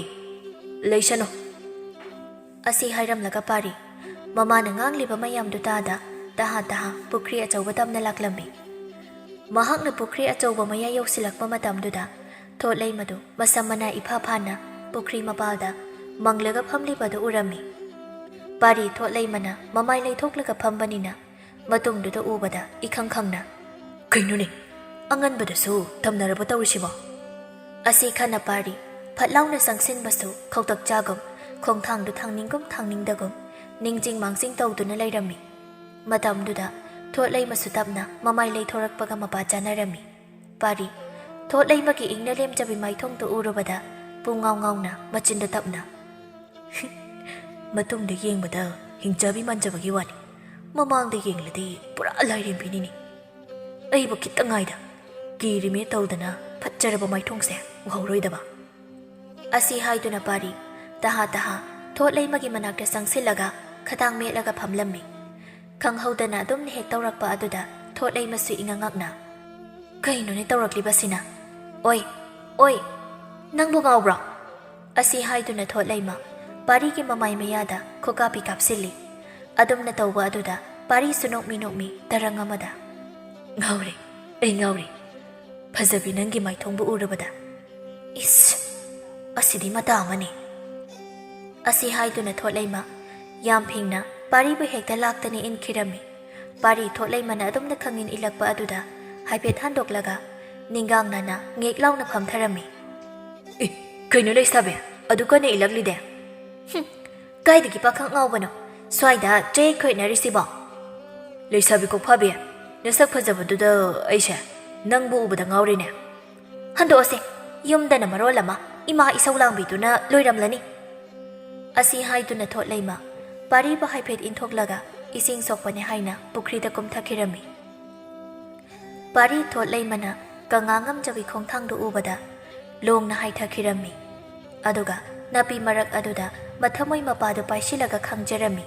ꯂꯩꯁꯅꯨ꯫" ꯑꯁꯤ ꯍꯥꯏꯔꯝꯂꯒ ꯄꯥꯔꯤ ꯃꯃꯥꯅ ꯉꯥꯡꯂꯤꯕ ꯃꯌꯥꯝꯗꯨ ꯇꯥꯗ ꯇꯍꯥ ꯇꯍꯥ ꯄꯨꯈ꯭ꯔꯤ ꯑꯆꯧꯕ ꯇꯝꯅ ꯂꯥꯛꯂꯝꯃꯤ꯫ ꯃꯍꯥꯛꯅ ꯄꯨꯈ꯭ꯔꯤ ꯑꯆꯧꯕ ꯃꯌꯥ ꯌꯧꯁꯤꯜꯂꯛꯄ ꯃꯇꯝꯗꯨꯗ ꯊꯣꯠꯂꯩꯃꯗꯨ ꯃꯁꯝ ꯃꯅꯥ ꯏꯐꯥ ꯐꯥꯅ ꯄꯨꯈ꯭ꯔꯤ ꯃꯄꯥꯜꯗ ꯃꯪꯂꯒ ꯐꯝꯂꯤꯕꯗꯨ ꯎꯔꯝꯃꯤ꯫ ꯄꯥꯔꯤ ꯊꯣꯠꯂꯩꯃꯅ ꯃꯃꯥꯏ ꯂꯩꯊꯣꯛꯂꯒ ꯐꯝꯕꯅꯤꯅ ꯃꯇꯨꯡꯗꯨꯗ ꯎꯕꯗ ꯏꯈꯪ ꯈꯪꯅ, "ꯀꯩꯅꯣꯅꯦ, ꯑꯉꯟꯕꯗꯁꯨ ꯇꯝꯅꯔꯕ ꯇꯧꯔꯤꯁꯤꯕꯣ?" ꯑꯁꯤ ꯈꯟꯅ ꯄꯥꯔꯤ ꯐꯠ ꯂꯥꯎꯅ ꯆꯪꯁꯤꯟꯕꯁꯨ ꯈꯧꯇꯛ ꯆꯥꯒꯨꯝ, ꯈꯣꯡꯊꯥꯡꯗꯨ ꯊꯥꯡꯅꯤꯡꯒꯨꯝ ꯊꯥꯡꯅꯤꯡꯗꯒꯨꯝ, ꯅꯤꯡꯖꯤꯡ ꯃꯥꯡꯖꯤꯡ ꯇꯧꯗꯨꯅ ꯂꯩꯔꯝꯃꯤ꯫ ꯃꯇꯝꯗꯨꯗ ꯊꯣꯠꯂꯩꯃꯁꯨ ꯇꯞꯅ ꯃꯃꯥꯏ ꯂꯩꯊꯣꯔꯛꯄꯒ ꯃꯄꯥ ꯆꯥꯅꯔꯝꯃꯤ꯫ ꯄꯥꯔꯤ ꯊꯣꯠꯂꯩꯃꯒꯤ ꯏꯪꯅ ꯂꯦꯝꯖꯕꯤ ꯃꯥꯏꯊꯣꯡꯗꯨ ꯎꯔꯨꯕꯗ ꯄꯨꯡꯉꯥꯎ ꯉꯥꯎꯅ ꯃꯆꯤꯟꯗ ꯇꯞꯅ, "ꯃꯇꯨꯡꯗ ꯌꯦꯡꯕꯗ ꯍꯤꯡꯆꯥꯕꯤ ꯃꯥꯟꯖꯕꯒꯤ ꯋꯥꯅꯤ, ꯃꯃꯥꯡꯗ ꯌꯦꯡꯂꯗꯤ ꯄꯨꯔꯥ ꯂꯥꯏꯔꯦꯝꯕꯤꯅꯤꯅꯦ꯫ ꯑꯩꯕꯨ ꯈꯤꯇꯪ ꯉꯥꯏꯗ ꯀꯤꯔꯤꯃꯦ ꯇꯧꯗꯅ ꯐꯠꯖꯔꯕ ꯃꯥꯏꯊꯣꯡꯁꯦ ꯎꯍꯧꯔꯣꯏꯗꯕ꯫" ꯑꯁꯤ ꯍꯥꯏꯗꯨꯅ ꯄꯥꯔꯤ ꯇꯍꯥ ꯇꯍꯥ ꯊꯣꯠꯂꯩꯃꯒꯤ ꯃꯅꯥꯛꯇ ꯆꯪꯁꯤꯜꯂꯒ ꯈꯗꯥꯡ ꯃꯦꯠꯂꯒ ꯐꯝꯂꯝꯃꯤ꯫ ꯈꯪꯍꯧꯗꯅ ꯑꯗꯨꯝꯅ ꯍꯦꯛ ꯇꯧꯔꯛꯄ ꯑꯗꯨꯗ ꯊꯣꯠꯂꯩꯃꯁꯨ ꯏꯉꯛ ꯉꯛꯅ, "ꯀꯩꯅꯣꯅꯦ ꯇꯧꯔꯛꯂꯤꯕꯁꯤꯅ? ꯑꯣꯏ, ꯑꯣꯏ, ꯅꯪꯕꯨ ꯉꯥꯎꯕ꯭ꯔꯣ?" ꯑꯁꯤ ꯍꯥꯏꯗꯨꯅ ꯊꯣꯠꯂꯩꯃ ꯄꯥꯔꯤꯒꯤ ꯃꯃꯥꯏ ꯃꯌꯥꯗ ꯈꯨꯀꯥꯞꯄꯤ ꯀꯥꯞꯁꯤꯜꯂꯤ꯫ ꯑꯗꯨꯝꯅ ꯇꯧꯕ ꯑꯗꯨꯗ ꯄꯥꯔꯤꯁꯨ ꯅꯣꯛꯃꯤ ꯅꯣꯛꯃꯤ ꯇꯔꯪ ꯑꯃꯗ, "ꯉꯥꯎꯔꯦ, ꯑꯩ ꯉꯥꯎꯔꯦ꯫ ꯐꯖꯕꯤ ꯅꯪꯒꯤ ꯃꯥꯏꯊꯣꯡꯕꯨ ꯎꯔꯕꯗ꯫ ꯏꯁ, ꯑꯁꯤꯗꯤ ꯃꯇꯥ ꯑꯃꯅꯤ꯫" ꯑꯁꯤ ꯍꯥꯏꯗꯨꯅ ꯊꯣꯠꯂꯩꯃ ꯌꯥꯝ ꯐꯤꯡꯅ ꯄꯥꯔꯤꯕꯨ ꯍꯦꯛꯇ ꯂꯥꯛꯇꯅ ꯏꯟꯈꯤꯔꯝꯃꯤ꯫ ꯄꯥꯔꯤ ꯊꯣꯠꯂꯩꯃꯅ ꯑꯗꯨꯝꯅ ꯈꯪꯏꯟ ꯏꯜꯂꯛꯄ ꯑꯗꯨꯗ ꯍꯥꯏꯐꯦꯠ ꯍꯟꯗꯣꯛꯂꯒ ꯅꯤꯡꯒꯥꯡꯅꯅ ꯉꯦꯛ ꯂꯥꯎꯅ ꯐꯝꯊꯔꯝꯃꯤ꯫ "ꯑꯦ, ꯀꯩꯅꯣ ꯂꯩꯁꯥꯕꯤ, ꯑꯗꯨ ꯀꯟꯅ ꯏꯜꯂꯛꯂꯤꯗꯦ?" "ꯍꯨꯝ, ꯀꯥꯏꯗꯒꯤ ꯄꯥꯈꯪ ꯉꯥꯎꯕꯅꯣ ꯁ꯭ꯋꯥꯏꯗ ꯆꯌꯦꯠ ꯈꯣꯏꯠꯅꯔꯤꯁꯤꯕꯣ?" "ꯂꯩꯁꯥꯕꯤ ꯀꯣꯛꯐꯥꯕꯤ, ꯅꯁꯛ ꯐꯖꯕꯗꯨꯗ ꯑꯩꯁꯦ ꯅꯪꯕꯨ ꯎꯕꯗ ꯉꯥꯎꯔꯤꯅꯦ꯫" "ꯍꯟꯗꯣꯛꯑꯁꯦ, ꯌꯨꯝꯗꯅ ꯃꯔꯣꯜ ꯑꯃ ꯏꯃꯥ ꯏꯁꯧ ꯂꯥꯡꯕꯤꯗꯨꯅ ꯂꯣꯏꯔꯝꯂꯅꯤ꯫" ꯑꯁꯤ ꯍꯥꯏꯗꯨꯅ ꯊꯣꯠꯂꯩꯃ ꯄꯥꯔꯤꯕꯨ ꯍꯥꯏꯐꯦꯠ ꯏꯟꯊꯣꯛꯂꯒ ꯏꯁꯤꯡ ꯁꯣꯛꯄꯅꯦ ꯍꯥꯏꯅ ꯄꯨꯈ꯭ꯔꯤꯗ ꯀꯨꯝꯊꯈꯤꯔꯝꯃꯤ꯫ ꯄꯥꯔꯤ ꯊꯣꯠꯂꯩꯃꯅ ꯀꯪꯉꯥ ꯉꯝꯖꯕꯤ ꯈꯣꯡꯊꯥꯡꯗꯨ ꯎꯕꯗ ꯂꯣꯡꯅ ꯍꯥꯏꯊꯈꯤꯔꯝꯃꯤ꯫ ꯑꯗꯨꯒ ꯅꯥꯄꯤ ꯃꯔꯛ ꯑꯗꯨꯗ ꯃꯊꯃꯣꯏ ꯃꯄꯥꯗꯨ ꯄꯥꯏꯁꯤꯜꯂꯒ ꯈꯥꯡꯖꯔꯝꯃꯤ꯫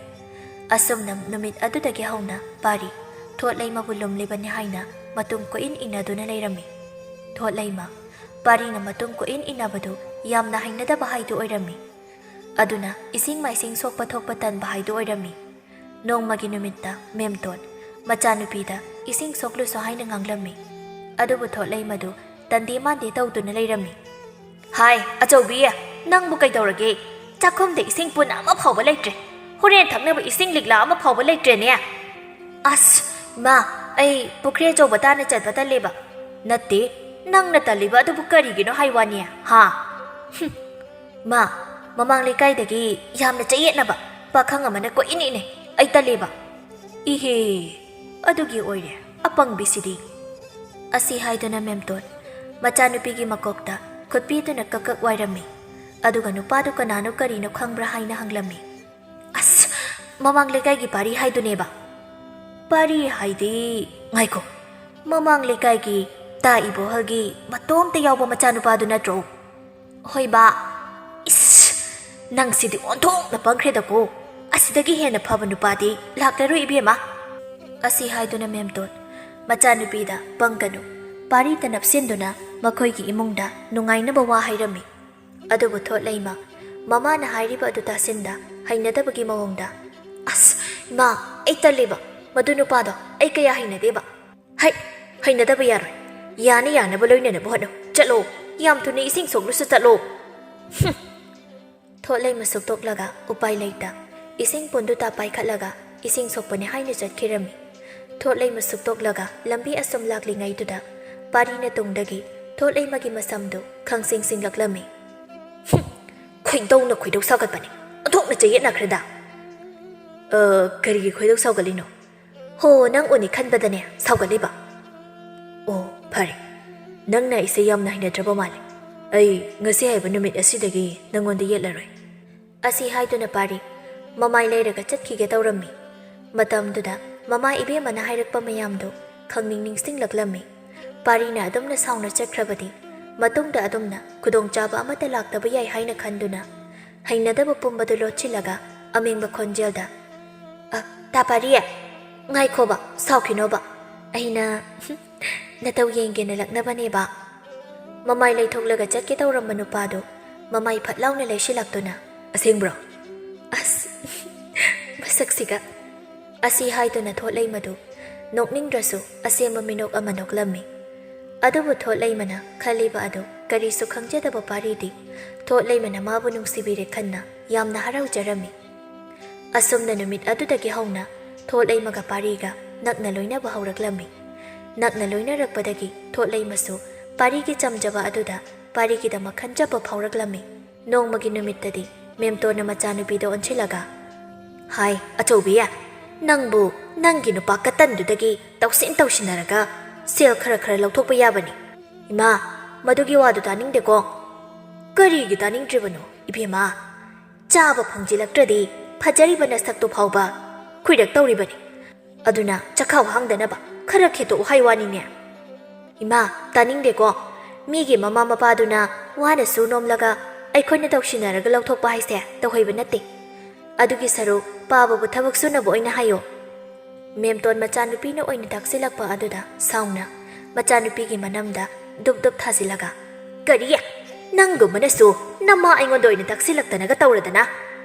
ꯑꯁꯨꯝꯅ ꯅꯨꯃꯤꯠ ꯑꯗꯨꯗꯒꯤ ꯍꯧꯅ ꯄꯥꯔꯤ ꯊꯣꯠꯂꯩꯃꯕꯨ ꯂꯨꯝꯂꯤꯕꯅꯤ ꯍꯥꯏꯅ ꯃꯇꯨꯡ ꯀꯣꯏꯏꯟ ꯏꯟꯅꯗꯨꯅ ꯂꯩꯔꯝꯃꯤ꯫ ꯊꯣꯠꯂꯩꯃ, ꯄꯥꯔꯤꯅ ꯃꯇꯨꯡ ꯀꯣꯏꯏꯟ ꯏꯟꯅꯕꯗꯨ ꯌꯥꯝꯅ ꯍꯩꯅꯗꯕ ꯍꯥꯏꯗꯨ ꯑꯣꯏꯔꯝꯃꯤ꯫ ꯑꯗꯨꯅ ꯏꯁꯤꯡ ꯃꯥꯏꯁꯤꯡ ꯁꯣꯛꯄ ꯊꯣꯛꯄ ꯇꯟꯕ ꯍꯥꯏꯗꯨ ꯑꯣꯏꯔꯝꯃꯤ꯫ ꯅꯣꯡꯃꯒꯤ ꯅꯨꯃꯤꯠꯇ ꯃꯦꯝꯇꯣꯟ ꯃꯆꯥꯅꯨꯄꯤꯗ ꯏꯁꯤꯡ ꯁꯣꯛꯂꯨꯁꯣ ꯍꯥꯏꯅ ꯉꯥꯡꯂꯝꯃꯤ꯫ ꯑꯗꯨꯕꯨ ꯊꯣꯠꯂꯩꯃꯗꯨ ꯇꯟꯗꯦ ꯃꯥꯟꯗꯦ ꯇꯧꯗꯨꯅ ꯂꯩꯔꯝꯃꯤ꯫ "ꯍꯥꯏ, ꯑꯆꯧꯕꯤ, ꯅꯪꯕꯨ ꯀꯩꯗꯧꯔꯒꯦ? ꯆꯥꯛꯈꯨꯝꯗ ꯏꯁꯤꯡ ꯄꯨꯟ ꯑꯃ ꯐꯥꯎꯕ ꯂꯩꯇ꯭ꯔꯦ꯫ ꯍꯣꯔꯦꯟ ꯊꯛꯅꯕ ꯏꯁꯤꯡ ꯂꯤꯛꯂꯥ ꯑꯃ ꯐꯥꯎꯕ ꯂꯩꯇ꯭ꯔꯦꯅꯦ꯫ ꯑꯁ, ꯃꯥ, ꯑꯩ ꯄꯨꯈ꯭ꯔꯤ ꯑꯆꯧꯕ ꯇꯥꯟꯅ ꯆꯠꯄ ꯇꯜꯂꯦꯕ꯫" "ꯅꯠꯇꯦ, ꯅꯪꯅ ꯇꯜꯂꯤꯕ ꯑꯗꯨꯕꯨ ꯀꯔꯤꯒꯤꯅꯣ ꯍꯥꯏ ꯋꯥꯅꯤ, ꯍꯥ?" "ꯍꯨꯝ꯫ ꯃꯥ, ꯃꯃꯥꯡ ꯂꯩꯀꯥꯏꯗꯒꯤ ꯌꯥꯝꯅ ꯆꯌꯦꯠꯅꯕ ꯄꯥꯈꯪ ꯑꯃꯅ ꯀꯣꯏꯏꯟ ꯏꯟꯅꯩ꯫ ꯑꯩ ꯇꯜꯂꯦꯕ꯫" "ꯏꯍꯦ, ꯑꯗꯨꯒꯤ ꯑꯣꯏꯔꯦ ꯑꯄꯪꯕꯤꯁꯤꯗꯤ꯫" ꯑꯁꯤ ꯍꯥꯏꯗꯨꯅ ꯃꯦꯝꯇꯣꯟ ꯃꯆꯥꯅꯨꯄꯤꯒꯤ ꯃꯀꯣꯛꯇ ꯈꯨꯠ ꯄꯤꯗꯨꯅ ꯀꯛ ꯀꯛ ꯋꯥꯏꯔꯝꯃꯤ꯫ ꯑꯗꯨꯒ ꯅꯨꯄꯥꯗꯨ ꯀꯅꯥꯅꯣ ꯀꯔꯤꯅꯣ ꯈꯪꯕ꯭ꯔꯥ ꯍꯥꯏꯅ ꯍꯪꯂꯝꯃꯤ꯫ "ꯑꯁ, ꯃꯃꯥꯡ ꯂꯩꯀꯥꯏꯒꯤ ꯄꯥꯔꯤ ꯍꯥꯏꯗꯨꯅꯦꯕ꯫" "ꯄꯥꯔꯤ ꯍꯥꯏꯗꯤ?" "ꯉꯥꯏꯈꯣ, ꯃꯃꯥꯡ ꯂꯩꯀꯥꯏꯒꯤ ꯇꯥ ꯏꯕꯣꯍꯜꯒꯤ ꯃꯇꯣꯝꯇ ꯌꯥꯎꯕ ꯃꯆꯥꯅꯨꯄꯥꯗꯨ ꯅꯠꯇ꯭ꯔꯣ?" "ꯍꯣꯏ ꯕꯥ꯫" "ꯏꯁ, ꯅꯪꯁꯤꯗꯤ ꯑꯣꯟꯊꯣꯛꯅ ꯄꯪꯈ꯭ꯔꯦꯗꯀꯣ꯫ ꯑꯁꯤꯗꯒꯤ ꯍꯦꯟꯅ ꯐꯕ ꯅꯨꯄꯥꯗꯤ ꯂꯥꯛꯂꯔꯣꯏ ꯏꯕꯦꯝꯃ꯫" ꯑꯁꯤ ꯍꯥꯏꯗꯨꯅ ꯃꯦꯝꯇꯣꯟ ꯃꯆꯥꯅꯨꯄꯤꯗ "ꯄꯪꯒꯅꯨ, ꯄꯥꯔꯤꯇ ꯅꯞꯁꯤꯟꯗꯨꯅ ꯃꯈꯣꯏꯒꯤ ꯏꯃꯨꯡꯗ ꯅꯨꯡꯉꯥꯏꯅꯕ ꯋꯥ ꯍꯥꯏꯔꯝꯃꯤ꯫" ꯑꯗꯨꯕꯨ ꯊꯣꯠꯂꯩꯃ ꯃꯃꯥꯅ ꯍꯥꯏꯔꯤꯕ ꯑꯗꯨ ꯇꯥꯁꯤꯟꯗ ꯍꯩꯅꯗꯕꯒꯤ ꯃꯑꯣꯡꯗ, "ꯑꯁ, ꯏꯃꯥ, ꯑꯩ ꯇꯜꯂꯤꯕ꯫ ꯃꯗꯨ ꯅꯨꯄꯥꯗꯣ ꯑꯩ ꯀꯌꯥ ꯍꯩꯅꯗꯦꯕ꯫" "ꯍꯩ, ꯍꯩꯅꯗꯕ ꯌꯥꯔꯣꯏ꯫ ꯌꯥꯅ ꯌꯥꯅꯕ ꯂꯣꯏꯅꯅꯕ ꯍꯣꯠꯅꯧ꯫ ꯆꯠꯂꯣ, ꯌꯥꯝ ꯊꯨꯅ ꯏꯁꯤꯡ ꯁꯣꯛꯂꯨꯁꯨ ꯆꯠꯂꯣ꯫" ꯍꯨꯝ꯫ ꯊꯣꯠꯂꯩꯃ ꯁꯨꯛꯇꯣꯛꯂꯒ ꯎꯄꯥꯏ ꯂꯩꯇ ꯏꯁꯤꯡ ꯄꯨꯟꯗꯨ ꯇꯥ ꯄꯥꯏꯈꯠꯂꯒ ꯏꯁꯤꯡ ꯁꯣꯛꯄꯅꯤ ꯍꯥꯏꯅ ꯆꯠꯈꯤꯔꯝꯃꯤ꯫ ꯊꯣꯠꯂꯩꯃ ꯁꯨꯛꯇꯣꯛꯂꯒ ꯂꯝꯕꯤ ꯑꯁꯨꯝ ꯂꯥꯛꯂꯤꯉꯩꯗꯨꯗ ꯄꯥꯔꯤꯅ ꯇꯨꯡꯗꯒꯤ ꯊꯣꯠꯂꯩꯃꯒꯤ ꯃꯁꯝꯗꯨ ꯈꯪꯁꯤꯡ ꯁꯤꯡꯂꯛꯂꯝꯃꯤ꯫ "ꯍꯨꯝ, ꯈꯣꯏꯗꯧꯅ ꯈꯣꯏꯗꯧ ꯁꯥꯎꯒꯠꯄꯅꯤ꯫ ꯑꯣꯟꯊꯣꯛꯅ ꯆꯌꯦꯠꯅꯈ꯭ꯔꯦꯗ꯫" "ꯑ, ꯀꯔꯤꯒꯤ ꯈꯣꯏꯗꯧ ꯁꯥꯎꯒꯠꯂꯤꯅꯣ?" "ꯍꯣ, ꯅꯪ ꯎꯅꯤ ꯈꯟꯕꯗꯅꯦ ꯁꯥꯎꯒꯠꯂꯤꯕ꯫" "ꯑꯣ, ꯐꯔꯦ꯫ ꯅꯪꯅ ꯑꯩꯁꯦ ꯌꯥꯝꯅ ꯍꯩꯅꯗ꯭ꯔꯕ ꯃꯥꯜꯂꯦ꯫ ꯑꯩ ꯉꯁꯤ ꯍꯥꯏꯕ ꯅꯨꯃꯤꯠ ꯑꯁꯤꯗꯒꯤ ꯅꯪꯉꯣꯟꯗ ꯌꯦꯠꯂꯔꯣꯏ꯫" ꯑꯁꯤ ꯍꯥꯏꯗꯨꯅ ꯄꯥꯔꯤ ꯃꯃꯥꯏ ꯂꯩꯔꯒ ꯆꯠꯈꯤꯒꯦ ꯇꯧꯔꯝꯃꯤ꯫ ꯃꯇꯝꯗꯨꯗ ꯃꯃꯥ ꯏꯕꯦꯝꯃꯅ ꯍꯥꯏꯔꯛꯄ ꯃꯌꯥꯝꯗꯨ ꯈꯪꯅꯤꯡ ꯅꯤꯡꯁꯤꯡꯂꯛꯂꯝꯃꯤ꯫ ꯄꯥꯔꯤꯅ ꯑꯗꯨꯝꯅ ꯁꯥꯎꯅ ꯆꯠꯈ꯭ꯔꯕꯗꯤ ꯃꯇꯨꯡꯗ ꯑꯗꯨꯝꯅ ꯈꯨꯗꯣꯡꯆꯥꯕ ꯑꯃꯠꯇ ꯂꯥꯛꯇꯕ ꯌꯥꯏ ꯍꯥꯏꯅ ꯈꯟꯗꯨꯅ ꯍꯩꯅꯗꯕ ꯄꯨꯝꯕꯗꯨ ꯂꯣꯠꯁꯤꯜꯂꯒ ꯑꯃꯦꯡꯕ ꯈꯣꯟꯖꯦꯜꯗ, "ꯑ, ꯇꯥ ꯄꯥꯔꯤ, ꯉꯥꯏꯈꯣꯕ, ꯁꯥꯎꯈꯤꯅꯣꯕ꯫ ꯑꯩꯅ ꯅꯇꯧ ꯌꯦꯡꯒꯦꯅ ꯂꯛꯅꯕꯅꯦꯕ꯫" ꯃꯃꯥꯏ ꯂꯩꯊꯣꯛꯂꯒ ꯆꯠꯀꯦ ꯇꯧꯔꯝꯕ ꯅꯨꯄꯥꯗꯨ ꯃꯃꯥꯏ ꯐꯠ ꯂꯥꯎꯅ ꯂꯩꯁꯤꯜꯂꯛꯇꯨꯅ, "ꯑꯁꯦꯡꯕ꯭ꯔꯣ? ꯑꯁ, ꯃꯁꯛꯁꯤꯒ!" ꯑꯁꯤ ꯍꯥꯏꯗꯨꯅ ꯊꯣꯠꯂꯩꯃꯗꯨ ꯅꯣꯛꯅꯤꯡꯗ꯭ꯔꯁꯨ ꯑꯁꯦꯡꯕ ꯃꯤꯅꯣꯛ ꯑꯃ ꯅꯣꯛꯂꯝꯃꯤ꯫ ꯑꯗꯨꯕꯨ ꯊꯣꯠꯂꯩꯃꯅ ꯈꯜꯂꯤꯕ ꯑꯗꯨ ꯀꯔꯤꯁꯨ ꯈꯪꯖꯗꯕ ꯄꯥꯔꯤꯗꯤ ꯊꯣꯠꯂꯩꯃꯅ ꯃꯥꯕꯨ ꯅꯨꯡꯁꯤꯕꯤꯔꯦ ꯈꯟꯅ ꯌꯥꯝꯅ ꯍꯔꯥꯎꯖꯔꯝꯃꯤ꯫ ꯑꯁꯨꯝꯅ ꯅꯨꯃꯤꯠ ꯑꯗꯨꯗꯒꯤ ꯍꯧꯅ ꯊꯣꯠꯂꯩꯃꯒ ꯄꯥꯔꯤꯒ ꯅꯛꯅ ꯂꯣꯏꯅꯕ ꯍꯧꯔꯛꯂꯝꯃꯤ꯫ ꯅꯛꯅ ꯂꯣꯏꯅꯔꯛꯄꯗꯒꯤ ꯊꯣꯠꯂꯩꯃꯁꯨ ꯄꯥꯔꯤꯒꯤ ꯆꯝꯖꯕ ꯑꯗꯨꯗ ꯄꯥꯔꯤꯒꯤꯗꯃꯛ ꯈꯟꯖꯕ ꯐꯥꯎꯔꯛꯂꯝꯃꯤ꯫ ꯅꯣꯡꯃꯒꯤ ꯅꯨꯃꯤꯠꯇꯗꯤ ꯃꯦꯝꯇꯣꯟꯅ ꯃꯆꯥꯅꯨꯄꯤꯗ ꯑꯣꯟꯁꯤꯜꯂꯒ, "ꯍꯥꯏ, ꯑꯆꯧꯕꯤ, ꯅꯪꯕꯨ ꯅꯪꯒꯤ ꯅꯨꯄꯥ ꯀꯇꯟꯗꯨꯗꯒꯤ ꯇꯧꯁꯤꯟ ꯇꯧꯁꯤꯟꯅꯔꯒ ꯁꯦꯜ ꯈꯔ ꯈꯔ ꯂꯧꯊꯣꯛꯄ ꯌꯥꯕꯅꯤ꯫" "ꯏꯃꯥ, ꯃꯗꯨꯒꯤ ꯋꯥꯗꯨ ꯇꯥꯅꯤꯡꯗꯦꯀꯣ꯫" "ꯀꯔꯤꯒꯤ ꯇꯥꯅꯤꯡꯗ꯭ꯔꯤꯕꯅꯣ, ꯏꯕꯦꯝꯃ? ꯆꯥꯕ ꯐꯪꯖꯤꯜꯂꯛꯇ꯭ꯔꯗꯤ ꯐꯖꯔꯤꯕ ꯅꯁꯛꯇꯨ ꯐꯥꯎꯕ ꯈꯨꯏꯔꯛ ꯇꯧꯔꯤꯕꯅꯤ꯫ ꯑꯗꯨꯅ ꯆꯈꯥꯎ ꯍꯥꯡꯗꯅꯕ ꯈꯔ ꯈꯦꯠꯇꯣꯛꯎ ꯍꯥꯏ ꯋꯥꯅꯤꯅꯦ꯫" "ꯏꯃꯥ, ꯇꯥꯅꯤꯡꯗꯦꯀꯣ꯫ ꯃꯤꯒꯤ ꯃꯃꯥ ꯃꯄꯥꯗꯨꯅ ꯋꯥꯅꯁꯨ ꯅꯣꯝꯂꯒ ꯑꯩꯈꯣꯏꯅ ꯇꯧꯁꯤꯟꯅꯔꯒ ꯂꯧꯊꯣꯛꯄ ꯍꯥꯏꯁꯦ ꯇꯧꯍꯩꯕ ꯅꯠꯇꯦ꯫ ꯑꯗꯨꯒꯤ ꯁꯔꯨꯛ ꯄꯥꯕꯕꯨ ꯊꯕꯛ ꯁꯨꯅꯕ ꯑꯣꯏꯅ ꯍꯥꯏꯌꯣ꯫" ꯃꯦꯝꯇꯣꯟ ꯃꯆꯥꯅꯨꯄꯤꯅ ꯑꯣꯏꯅ ꯇꯥꯛꯁꯤꯜꯂꯛꯄ ꯑꯗꯨꯗ ꯁꯥꯎꯅ ꯃꯆꯥꯅꯨꯄꯤꯒꯤ ꯃꯅꯝꯗ ꯗꯨꯞ ꯗꯨꯞ ꯊꯥꯖꯤꯜꯂꯒ, "ꯀꯔꯤ? ꯅꯪꯒꯨꯝꯕꯅꯁꯨ ꯅꯃꯥ ꯑꯩꯉꯣꯟꯗ ꯑꯣꯏꯅ ꯇꯥꯛꯁꯤꯜꯂꯛꯇꯅꯒ ꯇꯧꯔꯗꯅ?"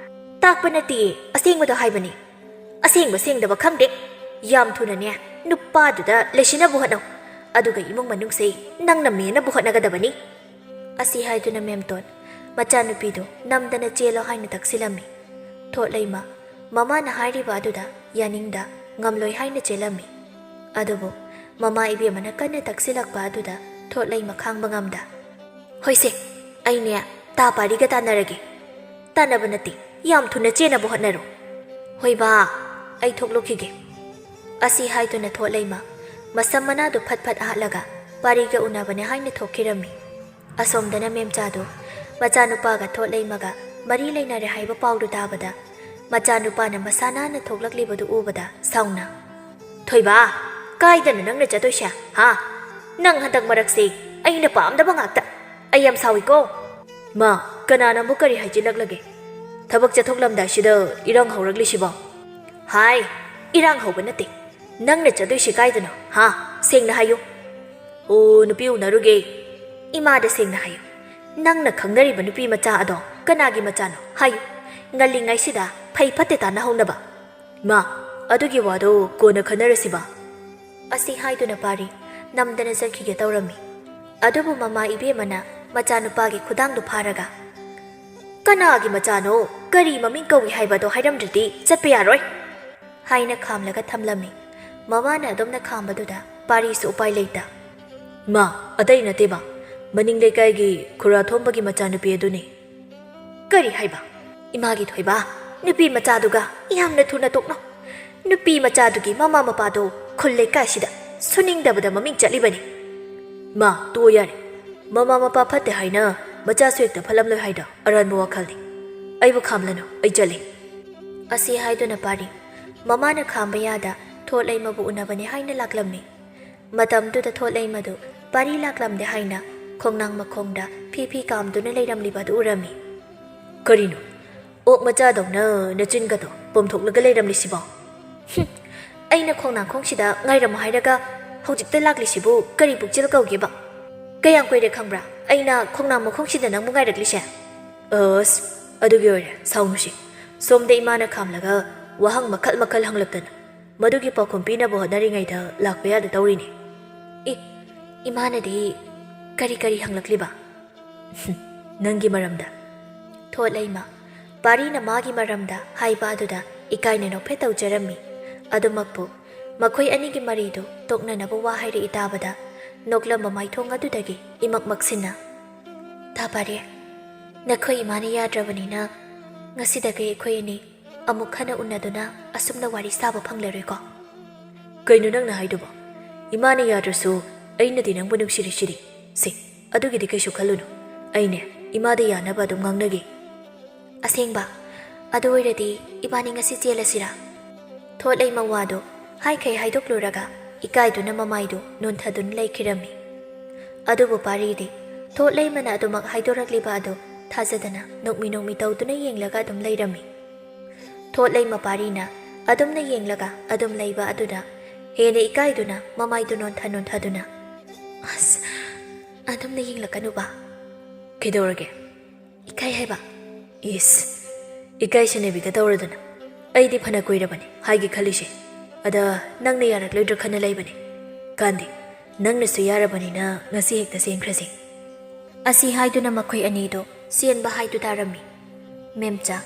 "ꯇꯥꯛꯄ ꯅꯠꯇꯦ, ꯑꯁꯦꯡꯕꯗꯣ ꯍꯥꯏꯕꯅꯤ꯫ ꯑꯁꯦꯡꯕ ꯁꯦꯡꯗꯕ ꯈꯪꯗꯦ꯫ ꯌꯥꯝ ꯊꯨꯅꯅꯦ ꯅꯨꯄꯥꯗꯨꯗ ꯂꯩꯁꯤꯟꯅꯕ ꯍꯣꯠꯅꯧ꯫ ꯑꯗꯨꯒ ꯏꯃꯨꯡ ꯃꯅꯨꯡꯁꯦ ꯅꯪꯅ ꯃꯦꯟꯅꯕ ꯍꯣꯠꯅꯒꯗꯕꯅꯤ꯫" ꯑꯁꯤ ꯍꯥꯏꯗꯨꯅ ꯃꯦꯝꯇꯣꯟ ꯃꯆꯥꯅꯨꯄꯤꯗꯨ ꯅꯝꯗꯅ ꯆꯦꯜꯂꯣ ꯍꯥꯏꯅ ꯇꯛꯁꯤꯜꯂꯝꯃꯤ꯫ ꯊꯣꯠꯂꯩꯃ ꯃꯃꯥꯅ ꯍꯥꯏꯔꯤꯕ ꯑꯗꯨꯗ ꯌꯥꯅꯤꯡꯗ ꯉꯝꯂꯣꯏ ꯍꯥꯏꯅ ꯆꯦꯜꯂꯝꯃꯤ꯫ ꯑꯗꯨꯕꯨ ꯃꯃꯥ ꯏꯕꯦꯝꯃꯅ ꯀꯟꯅ ꯇꯛꯁꯤꯜꯂꯛꯄ ꯑꯗꯨꯗ ꯊꯣꯠꯂꯩꯃ ꯈꯥꯡꯕ ꯉꯝꯗ, "ꯍꯣꯏꯁꯦ, ꯑꯩꯅꯦ ꯇꯥ ꯄꯥꯔꯤꯒ ꯇꯥꯟꯅꯔꯒꯦ꯫" "ꯇꯥꯟꯅꯕ ꯅꯠꯇꯦ, ꯌꯥꯝ ꯊꯨꯅ ꯆꯦꯟꯅꯕ ꯍꯣꯠꯅꯔꯣ꯫" "ꯍꯣꯏ ꯕꯥ, ꯑꯩ ꯊꯣꯛꯂꯨꯈꯤꯒꯦ꯫" ꯑꯁꯤ ꯍꯥꯏꯗꯨꯅ ꯊꯣꯠꯂꯩꯃ ꯃꯁꯝ ꯃꯅꯥꯗꯨ ꯐꯠ ꯐꯠ ꯍꯥꯠꯂꯒ ꯄꯥꯔꯤꯒ ꯎꯅꯕꯅꯦ ꯍꯥꯏꯅ ꯊꯣꯛꯈꯤꯔꯝꯃꯤ꯫ ꯑꯁꯣꯝꯗꯅ ꯃꯦꯝꯆꯥꯗꯨ ꯃꯆꯥꯅꯨꯄꯥꯒ ꯊꯣꯠꯂꯩꯃꯒ ꯃꯔꯤ ꯂꯩꯅꯔꯦ ꯍꯥꯏꯕ ꯄꯥꯎꯗꯨ ꯇꯥꯕꯗ ꯃꯆꯥꯅꯨꯄꯥꯅ ꯃꯁꯥ ꯅꯥꯟꯅ ꯊꯣꯛꯂꯛꯂꯤꯕꯗꯨ ꯎꯕꯗ ꯁꯥꯎꯅ, "ꯊꯣꯏꯕ, ꯀꯥꯏꯗꯅꯣ ꯅꯪꯅ ꯆꯠꯇꯣꯏꯁꯦ, ꯍꯥ? ꯅꯪ ꯍꯟꯗꯛ ꯃꯔꯛꯁꯦ ꯑꯩꯅ ꯄꯥꯝꯗꯕ ꯉꯥꯛꯇ꯫ ꯑꯩ ꯌꯥꯝ ꯁꯥꯎꯏꯀꯣ꯫ ꯃꯥ, ꯀꯅꯥꯅ ꯑꯃꯨꯛ ꯀꯔꯤ ꯍꯥꯏꯖꯤꯜꯂꯛꯂꯒꯦ? ꯊꯕꯛ ꯆꯠꯊꯣꯛꯂꯝꯗꯥꯏꯁꯤꯗ ꯏꯔꯥꯡ ꯍꯧꯔꯛꯂꯤꯁꯤꯕꯣ? ꯍꯥꯏ, ꯏꯔꯥꯡ ꯍꯧꯕ ꯅꯠꯇꯦ꯫ ꯅꯪꯅ ꯆꯠꯇꯣꯏꯁꯤ ꯀꯥꯏꯗꯅꯣ, ꯍꯥ? ꯁꯦꯡꯅ ꯍꯥꯏꯌꯨ꯫ ꯑꯣ, ꯅꯨꯄꯤ ꯎꯅꯔꯨꯒꯦ꯫ ꯏꯃꯥꯗ ꯁꯦꯡꯅ ꯍꯥꯏꯌꯨ꯫ ꯅꯪꯅ ꯈꯪꯅꯔꯤꯕ ꯅꯨꯄꯤ ꯃꯆꯥ ꯑꯗꯣ ꯀꯅꯥꯒꯤ ꯃꯆꯥꯅꯣ ꯍꯥꯏꯌꯨ꯫ ꯉꯜꯂꯤꯉꯩꯁꯤꯗ ꯐꯩ ꯐꯠꯇꯦ ꯇꯥꯟꯅꯍꯧꯅꯕ꯫ ꯃꯥ, ꯑꯗꯨꯒꯤ ꯋꯥꯗꯣ ꯀꯣꯟꯅ ꯈꯟꯅꯔꯁꯤꯕ꯫ ꯑꯁꯤ ꯍꯥꯏꯗꯨꯅ ꯄꯥꯔꯤ ꯅꯝꯗꯅ ꯆꯠꯈꯤꯒꯦ ꯇꯧꯔꯝꯃꯤ꯫ ꯑꯗꯨꯕꯨ ꯃꯃꯥ ꯏꯕꯦꯝꯃꯅ ꯃꯆꯥꯅꯨꯄꯥꯒꯤ ꯈꯨꯗꯥꯡꯗꯨ ꯐꯥꯔꯒ, "ꯀꯅꯥꯒꯤ ꯃꯆꯥꯅꯣ? ꯀꯔꯤ ꯃꯃꯤꯡ ꯀꯧꯏ ꯍꯥꯏꯕꯗꯣ ꯍꯥꯏꯔꯝꯗ꯭ꯔꯗꯤ ꯆꯠꯄ ꯌꯥꯔꯣꯏ," ꯍꯥꯏꯅ ꯈꯥꯝꯂꯒ ꯊꯝꯂꯝꯃꯤ꯫ ꯃꯃꯥꯅ ꯑꯗꯨꯝꯅ ꯈꯥꯝꯕꯗꯨꯗ ꯄꯥꯔꯤꯁꯨ ꯎꯄꯥꯏ ꯂꯩꯇ꯫ "ꯃꯥ, ꯑꯇꯩ ꯅꯠꯇꯦꯕ, ꯃꯅꯤꯡ ꯂꯩꯀꯥꯏꯒꯤ ꯈꯨꯔꯥ ꯊꯣꯝꯕꯒꯤ ꯃꯆꯥꯅꯨꯄꯤ ꯑꯗꯨꯅꯤ꯫" "ꯀꯔꯤ ꯍꯥꯏꯕ? ꯏꯃꯥꯒꯤ ꯊꯣꯏꯕ, ꯅꯨꯄꯤ ꯃꯆꯥꯗꯨꯒ ꯌꯥꯝꯅ ꯊꯨꯅ ꯇꯣꯛꯅꯧ꯫ ꯅꯨꯄꯤ ꯃꯆꯥꯗꯨꯒꯤ ꯃꯃꯥ ꯃꯄꯥꯗꯣ ꯈꯨꯜ ꯂꯩꯀꯥꯏꯁꯤꯗ ꯁꯨꯅꯤꯡꯗꯕꯗ ꯃꯃꯤꯡ ꯆꯠꯂꯤꯕꯅꯤ꯫" "ꯃꯥ, ꯇꯣꯛꯑꯣ ꯌꯥꯔꯦ꯫ ꯃꯃꯥ ꯃꯄꯥ ꯐꯠꯇꯦ ꯍꯥꯏꯅ ꯃꯆꯥꯁꯨ ꯍꯦꯛꯇ ꯐꯠꯂꯝꯂꯣꯏ ꯍꯥꯏꯗꯣ ꯑꯔꯥꯟꯕ ꯋꯥꯈꯜꯅꯤ꯫ ꯑꯩꯕꯨ ꯈꯥꯝꯂꯅꯨ, ꯑꯩ ꯆꯠꯂꯤ꯫" ꯑꯁꯤ ꯍꯥꯏꯗꯨꯅ ꯄꯥꯔꯤ ꯃꯃꯥꯅ ꯈꯥꯝꯕ ꯌꯥꯗ ꯊꯣꯠꯂꯩꯃꯕꯨ ꯎꯅꯕꯅꯤ ꯍꯥꯏꯅ ꯂꯥꯛꯂꯝꯃꯤ꯫ ꯃꯇꯝꯗꯨꯗ ꯊꯣꯠꯂꯩꯃꯗꯨ ꯄꯥꯔꯤ ꯂꯥꯛꯂꯝꯗꯦ ꯍꯥꯏꯅ ꯈꯣꯡꯅꯥꯡ ꯃꯈꯣꯡꯗ ꯐꯤ ꯐꯤ ꯀꯥꯝꯗꯨꯅ ꯂꯩꯔꯝꯂꯤꯕ ꯑꯗꯨ ꯎꯔꯝꯃꯤ꯫ "ꯀꯔꯤꯅꯣ? ꯑꯣꯛ ꯃꯆꯥꯗꯧꯅ ꯅꯆꯤꯟꯒꯗꯣ ꯄꯣꯝꯊꯣꯛꯂꯒ ꯂꯩꯔꯝꯂꯤꯁꯤꯕꯣ?" "ꯍꯨꯝ, ꯑꯩꯅ ꯈꯣꯡꯅꯥꯡꯈꯣꯡꯁꯤꯗ ꯉꯥꯏꯔꯝꯃꯨ ꯍꯥꯏꯔꯒ ꯍꯧꯖꯤꯛꯇ ꯂꯥꯛꯂꯤꯁꯤꯕꯨ ꯀꯔꯤ ꯄꯨꯛꯆꯦꯜ ꯀꯧꯒꯦꯕ? ꯀꯌꯥꯝ ꯀꯨꯏꯔꯦ ꯈꯪꯕ꯭ꯔꯥ ꯑꯩꯅ ꯈꯣꯡꯅꯥꯡ ꯃꯈꯣꯡꯁꯤꯗ ꯅꯪꯕꯨ ꯉꯥꯏꯔꯛꯂꯤꯁꯦ?" "ꯑꯁ, ꯑꯗꯨꯒꯤ ꯑꯣꯏꯔꯦ, ꯁꯥꯎꯅꯨꯁꯤ꯫ ꯁꯣꯝꯗ ꯏꯃꯥꯅ ꯈꯥꯝꯂꯒ ꯋꯥꯍꯪ ꯃꯈꯜ ꯃꯈꯜ ꯍꯪꯂꯛꯇꯅ ꯃꯗꯨꯒꯤ ꯄꯥꯎꯈꯨꯝ ꯄꯤꯅꯕ ꯍꯣꯠꯅꯔꯤꯉꯩꯗ ꯂꯥꯛꯄ ꯌꯥꯗ ꯇꯧꯔꯤꯅꯤ꯫" "ꯑꯦ, ꯏꯃꯥꯅꯗꯤ ꯀꯔꯤ ꯀꯔꯤ ꯍꯪꯂꯛꯂꯤꯕ?" "ꯅꯪꯒꯤ ꯃꯔꯝꯗ꯫" ꯊꯣꯠꯂꯩꯃ ꯄꯥꯔꯤꯅ ꯃꯥꯒꯤ ꯃꯔꯝꯗ ꯍꯥꯏꯕ ꯑꯗꯨꯗ ꯏꯀꯥꯏꯅ ꯅꯣꯛꯐꯦꯠ ꯇꯧꯖꯔꯝꯃꯤ꯫ ꯑꯗꯨꯃꯛꯄꯨ ꯃꯈꯣꯏ ꯑꯅꯤꯒꯤ ꯃꯔꯤꯗꯨ ꯇꯣꯛꯅꯅꯕ ꯋꯥ ꯍꯥꯏꯔꯛꯏ ꯇꯥꯕꯗ ꯅꯣꯛꯂꯝꯕ ꯃꯥꯏꯊꯣꯡ ꯑꯗꯨꯗꯒꯤ ꯏꯃꯛ ꯃꯛꯁꯤꯟꯅ, "ꯇꯥ ꯄꯥꯔꯤ, ꯅꯈꯣꯏ ꯏꯃꯥꯅ ꯌꯥꯗ꯭ꯔꯕꯅꯤꯅ ꯉꯁꯤꯗꯒꯤ ꯑꯩꯈꯣꯏ ꯑꯅꯤ ꯑꯃꯨꯛ ꯍꯟꯅ ꯎꯅꯗꯨꯅ ꯑꯁꯨꯝꯅ ꯋꯥꯔꯤ ꯁꯥꯕ ꯐꯪꯂꯔꯣꯏꯀꯣ?" "ꯀꯩꯅꯣ ꯅꯪꯅ ꯍꯥꯏꯗꯨꯕꯣ? ꯏꯃꯥꯅ ꯌꯥꯗ꯭ꯔꯁꯨ ꯑꯩꯅꯗꯤ ꯅꯪꯕꯨ ꯅꯨꯡꯁꯤꯔꯤꯁꯤꯗꯤ꯫ ꯁꯦ, ꯑꯗꯨꯒꯤꯗꯤ ꯀꯩꯁꯨ ꯈꯜꯂꯨꯅꯨ꯫ ꯑꯩꯅꯦ, ꯏꯃꯥꯗ ꯌꯥꯅꯕ ꯑꯗꯨꯝ ꯉꯥꯡꯅꯒꯦ꯫" "ꯑꯁꯦꯡꯕ? ꯑꯗꯨ ꯑꯣꯏꯔꯗꯤ ꯏꯕꯥꯅꯤ ꯉꯁꯤ ꯆꯦꯜꯂꯁꯤꯔꯥ?" ꯊꯣꯠꯂꯩꯃ ꯋꯥꯗꯨ ꯍꯥꯏꯈꯩ ꯍꯥꯏꯗꯣꯛꯂꯨꯔꯒ ꯏꯀꯥꯏꯗꯨꯅ ꯃꯃꯥꯏꯗꯨ ꯅꯣꯟꯊꯗꯨꯅ ꯂꯩꯈꯤꯔꯝꯃꯤ꯫ ꯑꯗꯨꯕꯨ ꯄꯥꯔꯤꯗꯤ ꯊꯣꯠꯂꯩꯃꯅ ꯑꯗꯨꯃꯛ ꯍꯥꯏꯗꯣꯔꯛꯂꯤꯕ ꯑꯗꯨ ꯊꯥꯖꯗꯅ ꯅꯣꯛꯃꯤ ꯅꯣꯛꯃꯤ ꯇꯧꯗꯨꯅ ꯌꯦꯡꯂꯒ ꯑꯗꯨꯝ ꯂꯩꯔꯝꯃꯤ꯫ ꯊꯣꯠꯂꯩꯃ ꯄꯥꯔꯤꯅ ꯑꯗꯨꯝꯅ ꯌꯦꯡꯂꯒ ꯑꯗꯨꯝ ꯂꯩꯕ ꯑꯗꯨꯗ ꯍꯦꯟꯅ ꯏꯀꯥꯏꯗꯨꯅ ꯃꯃꯥꯏꯗꯨ ꯅꯣꯟꯊ ꯅꯣꯟꯊꯗꯨꯅ, "ꯑꯁ, ꯑꯗꯨꯝꯅ ꯌꯦꯡꯂꯛꯀꯅꯨꯕ꯫" "ꯀꯩꯗꯧꯔꯒꯦ?" "ꯏꯀꯥꯏ ꯍꯥꯏꯕ꯫" "ꯏꯁ, ꯏꯀꯥꯏ ꯁꯦꯟꯅꯕꯤꯒ ꯇꯧꯔꯗꯅ꯫ ꯑꯩꯗꯤ ꯐꯅ ꯀꯨꯏꯔꯕꯅꯤ ꯍꯥꯏꯒꯦ ꯈꯜꯂꯤꯁꯦ꯫ ꯑꯗ ꯅꯪꯅ ꯌꯥꯔꯛꯂꯣꯏꯗ꯭ꯔꯥ ꯈꯟꯅ ꯂꯩꯕꯅꯤ꯫ ꯀꯥꯟꯗꯦ, ꯅꯪꯅꯁꯨ ꯌꯥꯔꯕꯅꯤꯅ ꯉꯁꯤ ꯍꯦꯛꯇ ꯆꯦꯟꯈ꯭ꯔꯁꯤ꯫" ꯑꯁꯤ ꯍꯥꯏꯗꯨꯅ ꯃꯈꯣꯏ ꯑꯅꯤꯗꯨ ꯆꯦꯟꯕ ꯍꯥꯏꯗꯨ ꯇꯥꯔꯝꯃꯤ꯫ ꯃꯦꯝꯆꯥ,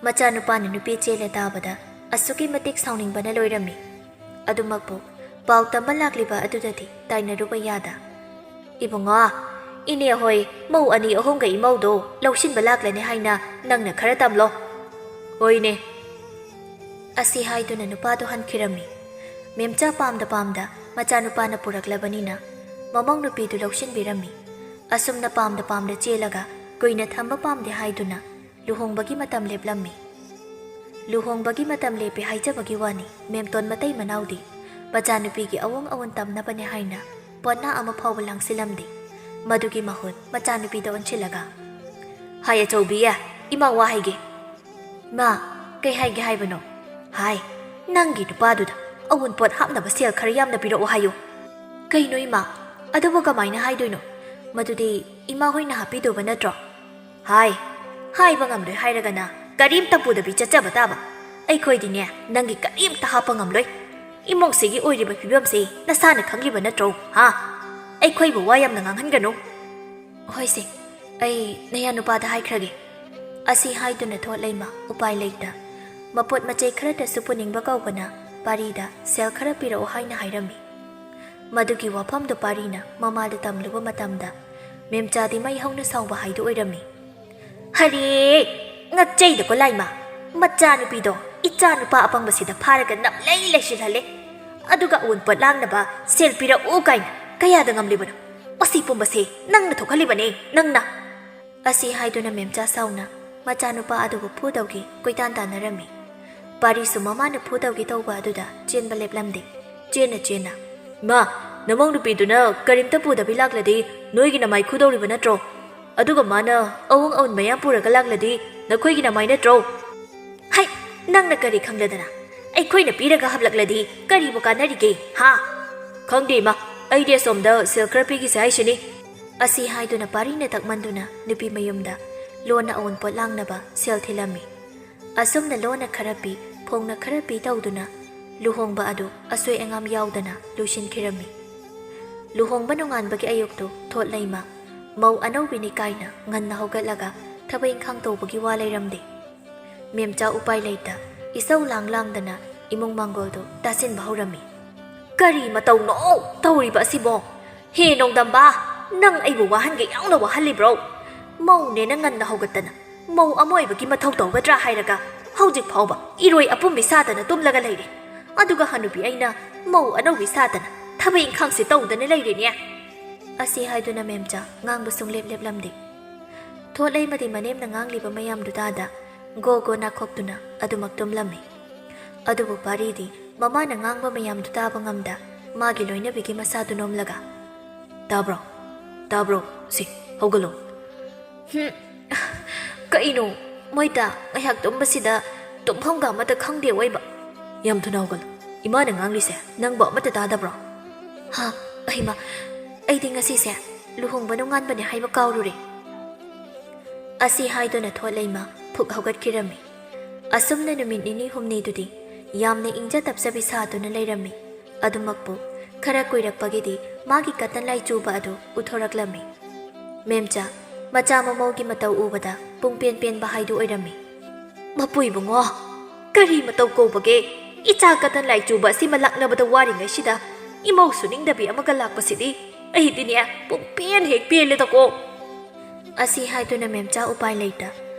ꯃꯆꯥꯅꯨꯄꯥꯅ ꯅꯨꯄꯤ ꯆꯦꯜꯂꯦ ꯇꯥꯕꯗ ꯑꯁꯨꯛꯀꯤ ꯃꯇꯤꯛ ꯁꯥꯎꯅꯤꯡꯕꯅ ꯂꯣꯏꯔꯝꯃꯤ꯫ ꯑꯗꯨꯃꯛꯄꯨ ꯄꯥꯎ ꯇꯝꯕ ꯂꯥꯛꯂꯤꯕ ꯑꯗꯨꯗꯗꯤ ꯇꯥꯏꯅꯔꯨꯕ ꯌꯥꯗ꯫ "ꯏꯕꯨꯡꯉꯣ, ꯏꯅꯦ ꯍꯣꯏ ꯃꯧ ꯑꯅꯤ ꯑꯍꯨꯝꯒ ꯏꯃꯧꯗꯣ ꯂꯧꯁꯤꯟꯕ ꯂꯥꯛꯂꯅꯤ ꯍꯥꯏꯅ ꯅꯪꯅ ꯈꯔ ꯇꯝꯂꯣ꯫" "ꯍꯣꯏꯅꯦ꯫" ꯑꯁꯤ ꯍꯥꯏꯗꯨꯅ ꯅꯨꯄꯥꯗꯨ ꯍꯟꯈꯤꯔꯝꯃꯤ꯫ ꯃꯦꯝꯆꯥ ꯄꯥꯝꯗ ꯄꯥꯝꯗ ꯃꯆꯥꯅꯨꯄꯥꯅ ꯄꯨꯔꯛꯂꯕꯅꯤꯅ ꯃꯃꯧ ꯅꯨꯄꯤꯗꯨ ꯂꯧꯁꯤꯟꯕꯤꯔꯝꯃꯤ꯫ ꯑꯁꯨꯝꯅ ꯄꯥꯝꯗ ꯄꯥꯝꯗ ꯆꯦꯜꯂꯒ ꯀꯨꯏꯅ ꯊꯝꯕ ꯄꯥꯝꯗꯦ ꯍꯥꯏꯗꯨꯅ ꯂꯨꯍꯣꯡꯕꯒꯤ ꯃꯇꯝ ꯂꯦꯞꯂꯝꯃꯤ꯫ ꯂꯨꯍꯣꯡꯕꯒꯤ ꯃꯇꯝ ꯂꯦꯞꯄꯦ ꯍꯥꯏꯖꯕꯒꯤ ꯋꯥꯅꯤ, ꯃꯦꯝꯇꯣꯟ ꯃꯇꯩ ꯃꯅꯥꯎꯗꯤ ꯃꯆꯥꯅꯨꯄꯤꯒꯤ ꯑꯋꯣꯡ ꯑꯋꯣꯟ ꯇꯝꯅꯕꯅꯦ ꯍꯥꯏꯅ ꯄꯣꯠꯅꯥ ꯑꯃ ꯐꯥꯎꯕ ꯂꯥꯡꯁꯤꯜꯂꯝꯗꯦ꯫ ꯃꯗꯨꯒꯤ ꯃꯍꯨꯠ ꯃꯆꯥꯅꯨꯄꯤꯗ ꯑꯣꯟꯁꯤꯜꯂꯒ, "ꯍꯥꯏ ꯑꯆꯧꯕꯤ, ꯏꯃꯥ ꯋꯥ ꯍꯥꯏꯒꯦ꯫" "ꯏꯃꯥ, ꯀꯩ ꯍꯥꯏꯒꯦ ꯍꯥꯏꯕꯅꯣ?" "ꯍꯥꯏ, ꯅꯪꯒꯤ ꯅꯨꯄꯥꯗꯨꯗ ꯑꯋꯨꯟꯄꯣꯠ ꯍꯥꯞꯅꯕ ꯁꯦꯜ ꯈꯔ ꯌꯥꯝꯅ ꯄꯤꯔꯛꯑꯣ ꯍꯥꯏꯌꯨ꯫" "ꯀꯩꯅꯣ ꯏꯃꯥ, ꯑꯗꯨꯕꯨ ꯀꯃꯥꯏꯅ ꯍꯥꯏꯗꯣꯏꯅꯣ? ꯃꯗꯨꯗꯤ ꯏꯃꯥ ꯍꯣꯏꯅ ꯍꯥꯞꯄꯤꯗꯧꯕ ꯅꯠꯇ꯭ꯔꯣ?" "ꯍꯥꯏ, ꯍꯥꯏꯕ ꯉꯝꯂꯣꯏ ꯍꯥꯏꯔꯒꯅ ꯀꯔꯤꯝꯇ ꯄꯨꯗꯕꯤ ꯆꯠꯆꯕ ꯇꯥꯕ꯫ ꯑꯩꯈꯣꯏꯗꯤꯅꯦ ꯅꯪꯒꯤ ꯀꯔꯤꯝꯇ ꯍꯥꯞꯄ ꯉꯝꯂꯣꯏ꯫ ꯏꯃꯨꯡꯁꯤꯒꯤ ꯑꯣꯏꯔꯤꯕ ꯐꯤꯕꯝꯁꯤ ꯅꯁꯥꯅ ꯈꯪꯂꯤꯕ ꯅꯠꯇ꯭ꯔꯣ, ꯍꯥ? ꯑꯩꯈꯣꯏꯕꯨ ꯋꯥ ꯌꯥꯝꯅ ꯉꯥꯡꯍꯟꯒꯅꯨ꯫" "ꯍꯣꯏꯁꯦ, ꯑꯩ ꯅꯌꯥ ꯅꯨꯄꯥꯗ ꯍꯥꯏꯈ꯭ꯔꯒꯦ꯫" ꯑꯁꯤ ꯍꯥꯏꯗꯨꯅ ꯊꯣꯠꯂꯩꯃ ꯎꯄꯥꯏ ꯂꯩꯇ ꯃꯄꯣꯠ ꯃꯆꯩ ꯈꯔꯇꯁꯨ ꯄꯨꯅꯤꯡꯕ ꯀꯧꯕꯅ ꯄꯥꯔꯤꯗ ꯁꯦꯜ ꯈꯔ ꯄꯤꯔꯛꯑꯣ ꯍꯥꯏꯅ ꯍꯥꯏꯔꯝꯃꯤ꯫ ꯃꯗꯨꯒꯤ ꯋꯥꯐꯝꯗꯨ ꯄꯥꯔꯤꯅ ꯃꯃꯥꯗ ꯇꯝꯂꯨꯕ ꯃꯇꯝꯗ ꯃꯦꯝꯆꯥꯗꯤ ꯃꯩ ꯍꯧꯅ ꯁꯥꯎꯕ ꯍꯥꯏꯗꯨ ꯑꯣꯏꯔꯝꯃꯤ꯫ "ꯍꯔꯦ, ꯉꯛꯆꯩꯗꯀꯣ ꯂꯥꯏꯃ, ꯃꯆꯥꯅꯨꯄꯤꯗꯣ ꯏꯆꯥ ꯅꯨꯄꯥ ꯑꯄꯪꯕꯁꯤꯗ ꯐꯥꯔꯒ ꯅꯝꯂꯩ ꯂꯩꯁꯤꯜꯍꯜꯂꯦ꯫ ꯑꯗꯨꯒ ꯑꯋꯨꯟꯄꯣꯠ ꯂꯥꯡꯅꯕ ꯁꯦꯜ ꯄꯤꯔꯛꯎ ꯀꯥꯏꯅ ꯀꯌꯥꯗ ꯉꯝꯂꯤꯕꯅꯣ? ꯃꯁꯤ ꯄꯨꯝꯕꯁꯦ ꯅꯪꯅ ꯊꯣꯛꯍꯜꯂꯤꯕꯅꯦ, ꯅꯪꯅ!" ꯑꯁꯤ ꯍꯥꯏꯗꯨꯅ ꯃꯦꯝꯆꯥ ꯁꯥꯎꯅ ꯃꯆꯥꯅꯨꯄꯥ ꯑꯗꯨꯕꯨ ꯐꯨꯗꯧꯒꯤ ꯀꯣꯏꯇꯥꯟ ꯇꯥꯟꯅꯔꯝꯃꯤ꯫ ꯄꯥꯔꯤꯁꯨ ꯃꯃꯥꯅ ꯐꯨꯗꯧꯒꯤ ꯇꯧꯕ ꯑꯗꯨꯗ ꯆꯦꯟꯕ ꯂꯦꯞꯂꯝꯗꯦ꯫ ꯆꯦꯟꯅ ꯆꯦꯟꯅ, "ꯏꯃꯥ, ꯅꯃꯧ ꯅꯨꯄꯤꯗꯨꯅ ꯀꯔꯤꯝꯇ ꯄꯨꯗꯕꯤ ꯂꯥꯛꯂꯗꯤ ꯅꯣꯏꯒꯤ ꯅꯃꯥꯏ ꯈꯨꯗꯧꯔꯤꯕ ꯅꯠꯇ꯭ꯔꯣ? ꯑꯗꯨꯒ ꯃꯥꯅ ꯑꯋꯨꯡ ꯑꯋꯨꯟ ꯃꯌꯥꯝ ꯄꯨꯔꯒ ꯂꯥꯛꯂꯗꯤ ꯅꯈꯣꯏꯒꯤ ꯅꯃꯥꯏ ꯅꯠꯇ꯭ꯔꯣ? ꯍꯩ, ꯅꯪꯅ ꯀꯔꯤ ꯈꯪꯂꯗꯅ? ꯑꯩꯈꯣꯏꯅ ꯄꯤꯔꯒ ꯍꯥꯞꯂꯛꯂꯗꯤ ꯀꯔꯤꯕꯨ ꯀꯥꯟꯅꯔꯤꯒꯦ, ꯍꯥ? ꯈꯪꯗꯦ ꯏꯃꯥ, ꯑꯩꯗꯤ ꯑꯁꯣꯝꯗ ꯁꯦꯜ ꯈꯔ ꯄꯤꯈꯤꯁꯦ ꯍꯥꯏꯁꯤꯅꯤ꯫ ꯑꯁꯤ ꯍꯥꯏꯗꯨꯅ ꯄꯥꯔꯤꯅ ꯇꯛꯃꯟꯗꯨꯅ ꯅꯨꯄꯤ ꯃꯌꯨꯝꯗ ꯂꯣꯟꯅ ꯑꯋꯨꯟꯄꯣꯠ ꯂꯥꯡꯅꯕ ꯁꯦꯜ ꯊꯤꯜꯂꯝꯃꯤ꯫ ꯑꯁꯨꯝꯅ ꯂꯣꯟꯅ ꯈꯔ ꯄꯤ, ꯐꯣꯡꯅ ꯈꯔ ꯄꯤ ꯇꯧꯗꯨꯅ ꯂꯨꯍꯣꯡꯕ ꯑꯗꯨ ꯑꯁꯣꯏ ꯑꯉꯥꯝ ꯌꯥꯎꯗꯅ ꯂꯣꯏꯁꯤꯟꯈꯤꯔꯝꯃꯤ꯫ ꯂꯨꯍꯣꯡꯕ ꯅꯣꯡꯉꯥꯟꯕꯒꯤ ꯑꯌꯨꯛꯇꯨ ꯊꯣꯠ ꯂꯩꯃ, ꯃꯧ ꯑꯅꯧꯕꯤꯅꯤ ꯀꯥꯏꯅ ꯉꯟꯅ ꯍꯧꯒꯠꯂꯒ ꯊꯕꯛ ꯏꯪꯈꯥꯡ ꯇꯧꯕꯒꯤ ꯋꯥ ꯂꯩꯔꯝꯗꯦ꯫ ꯃꯦꯝꯆꯥ ꯎꯄꯥꯏ ꯂꯩꯇ ꯏꯁꯧ ꯂꯥꯡ ꯂꯥꯡꯗꯅ ꯏꯃꯨꯡ ꯃꯥꯡꯒꯣꯜꯗꯨ ꯇꯥꯁꯤꯟꯕ ꯍꯧꯔꯝꯃꯤ꯫ "ꯀꯔꯤ ꯃꯇꯧꯅꯣ ꯇꯧꯔꯤꯕ ꯑꯁꯤꯕꯣ? ꯍꯦ ꯅꯣꯡꯗꯝꯕ, ꯅꯪ ꯑꯩꯕꯨ ꯋꯥꯍꯟꯒꯦ ꯌꯥꯎꯅ ꯋꯥꯍꯜꯂꯤꯕ꯭ꯔꯣ? ꯃꯧꯅꯦꯅ ꯉꯟꯅ ꯍꯧꯒꯠꯇꯅ ꯃꯧ ꯑꯃ ꯑꯣꯏꯕꯒꯤ ꯃꯊꯧ ꯇꯧꯒꯗ꯭ꯔꯥ ꯍꯥꯏꯔꯒ ꯍꯧꯖꯤꯛ ꯐꯥꯎꯕ ꯏꯔꯣꯏ ꯑꯄꯨꯝꯕꯤ ꯁꯥꯗꯅ ꯇꯨꯝꯂꯒ ꯂꯩꯔꯦ꯫ ꯑꯗꯨꯒ ꯍꯅꯨꯕꯤ ꯑꯩꯅ ꯃꯧ ꯑꯅꯧꯕꯤ ꯁꯥꯗꯅ ꯊꯕꯛ ꯏꯪꯈꯥꯡꯁꯦ ꯇꯧꯗꯅ ꯂꯩꯔꯦꯅꯦ?" ꯑꯁꯤ ꯍꯥꯏꯗꯨꯅ ꯃꯦꯝꯆꯥ ꯉꯥꯡꯕ ꯁꯨꯡꯂꯦꯞ ꯂꯦꯞꯂꯝꯗꯦ꯫ ꯊꯣꯠꯂꯩꯃꯗꯤ ꯃꯅꯦꯝꯅ ꯉꯥꯡꯂꯤꯕ ꯃꯌꯥꯝꯗꯨ ꯇꯥꯗ ꯒꯣ ꯒꯣ ꯅꯥꯈꯣꯛꯇꯨꯅ ꯑꯗꯨꯃꯛ ꯇꯨꯝꯂꯝꯃꯤ꯫ ꯑꯗꯨꯕꯨ ꯄꯥꯔꯤꯗꯤ ꯃꯃꯥꯅ ꯉꯥꯡꯕ ꯃꯌꯥꯝꯗꯨ ꯇꯥꯕ ꯉꯝꯗ ꯃꯥꯒꯤ ꯂꯣꯏꯅꯕꯤꯒꯤ ꯃꯁꯥꯗꯨ ꯅꯣꯝꯂꯒ, "ꯇꯥꯕ꯭ꯔꯣ? ꯇꯥꯕ꯭ꯔꯣ? ꯁꯤ, ꯍꯧꯒꯠꯂꯣ꯫ ꯍꯨꯝ, ꯀꯩꯅꯣ? ꯃꯣꯏꯗ ꯉꯥꯏꯍꯥꯛ ꯇꯨꯝꯕꯁꯤꯗ ꯇꯨꯝꯐꯝꯒ ꯑꯃꯠꯇ ꯈꯪꯗꯦ ꯑꯣꯏꯕ꯫ ꯌꯥꯝ ꯊꯨꯅ ꯍꯧꯒꯠꯂꯣ꯫ ꯏꯃꯥꯅ ꯉꯥꯡꯂꯤꯁꯦ ꯅꯪꯕꯨ ꯑꯃꯠꯇ ꯇꯥꯗꯕ꯭ꯔꯣ?" "ꯍꯥ, ꯑꯩꯃ, ꯑꯩꯗꯤ ꯉꯁꯤꯁꯦ ꯂꯨꯍꯣꯡꯕ ꯅꯣꯡꯉꯥꯟꯕꯅꯦ ꯍꯥꯏꯕ ꯀꯥꯎꯔꯨꯔꯦ꯫" ꯑꯁꯤ ꯍꯥꯏꯗꯨꯅ ꯊꯣꯠ ꯂꯩꯃ ꯐꯨꯛ ꯍꯧꯒꯠꯈꯤꯔꯝꯃꯤ꯫ ꯑꯁꯨꯝꯅ ꯅꯨꯃꯤꯠ ꯅꯤꯅꯤ ꯍꯨꯝꯅꯤꯗꯨꯗꯤ ꯌꯥꯝꯅ ꯏꯪꯖ ꯇꯞꯆꯕꯤ ꯁꯥꯗꯨꯅ ꯂꯩꯔꯝꯃꯤ꯫ ꯑꯗꯨꯃꯛꯄꯨ ꯈꯔ ꯀꯨꯏꯔꯛꯄꯒꯤꯗꯤ ꯃꯥꯒꯤ ꯀꯇꯟ ꯂꯥꯏ ꯆꯨꯕ ꯑꯗꯨ ꯎꯠꯊꯣꯔꯛꯂꯝꯃꯤ꯫ ꯃꯦꯝꯆꯥ, ꯃꯆꯥ ꯃꯃꯧꯒꯤ ꯃꯇꯧ ꯎꯕꯗ ꯄꯨꯡꯄꯦꯟ ꯄꯦꯟꯕ ꯍꯥꯏꯗꯨ ꯑꯣꯏꯔꯝꯃꯤ꯫ "ꯃꯄꯨ ꯏꯕꯨꯡꯉꯣ, ꯀꯔꯤ ꯃꯇꯧ ꯀꯧꯕꯒꯦ? ꯏꯆꯥ ꯀꯇꯟ ꯂꯥꯏ ꯆꯨꯕ ꯑꯁꯤꯃ ꯂꯥꯛꯅꯕꯗ ꯋꯥꯔꯤꯉꯩꯁꯤꯗ ꯏꯃꯧꯁꯨ ꯅꯤꯡꯗꯕꯤ ꯑꯃꯒ ꯂꯥꯛꯄꯁꯤꯗꯤ ꯑꯩꯗꯤꯅꯦ ꯄꯨꯡꯄꯦꯟ ꯍꯦꯛ ꯄꯦꯜꯂꯦꯗꯀꯣ꯫" ꯑꯁꯤ ꯍꯥꯏꯗꯨꯅ ꯃꯦꯝꯆꯥ ꯎꯄꯥꯏ ꯂꯩꯇ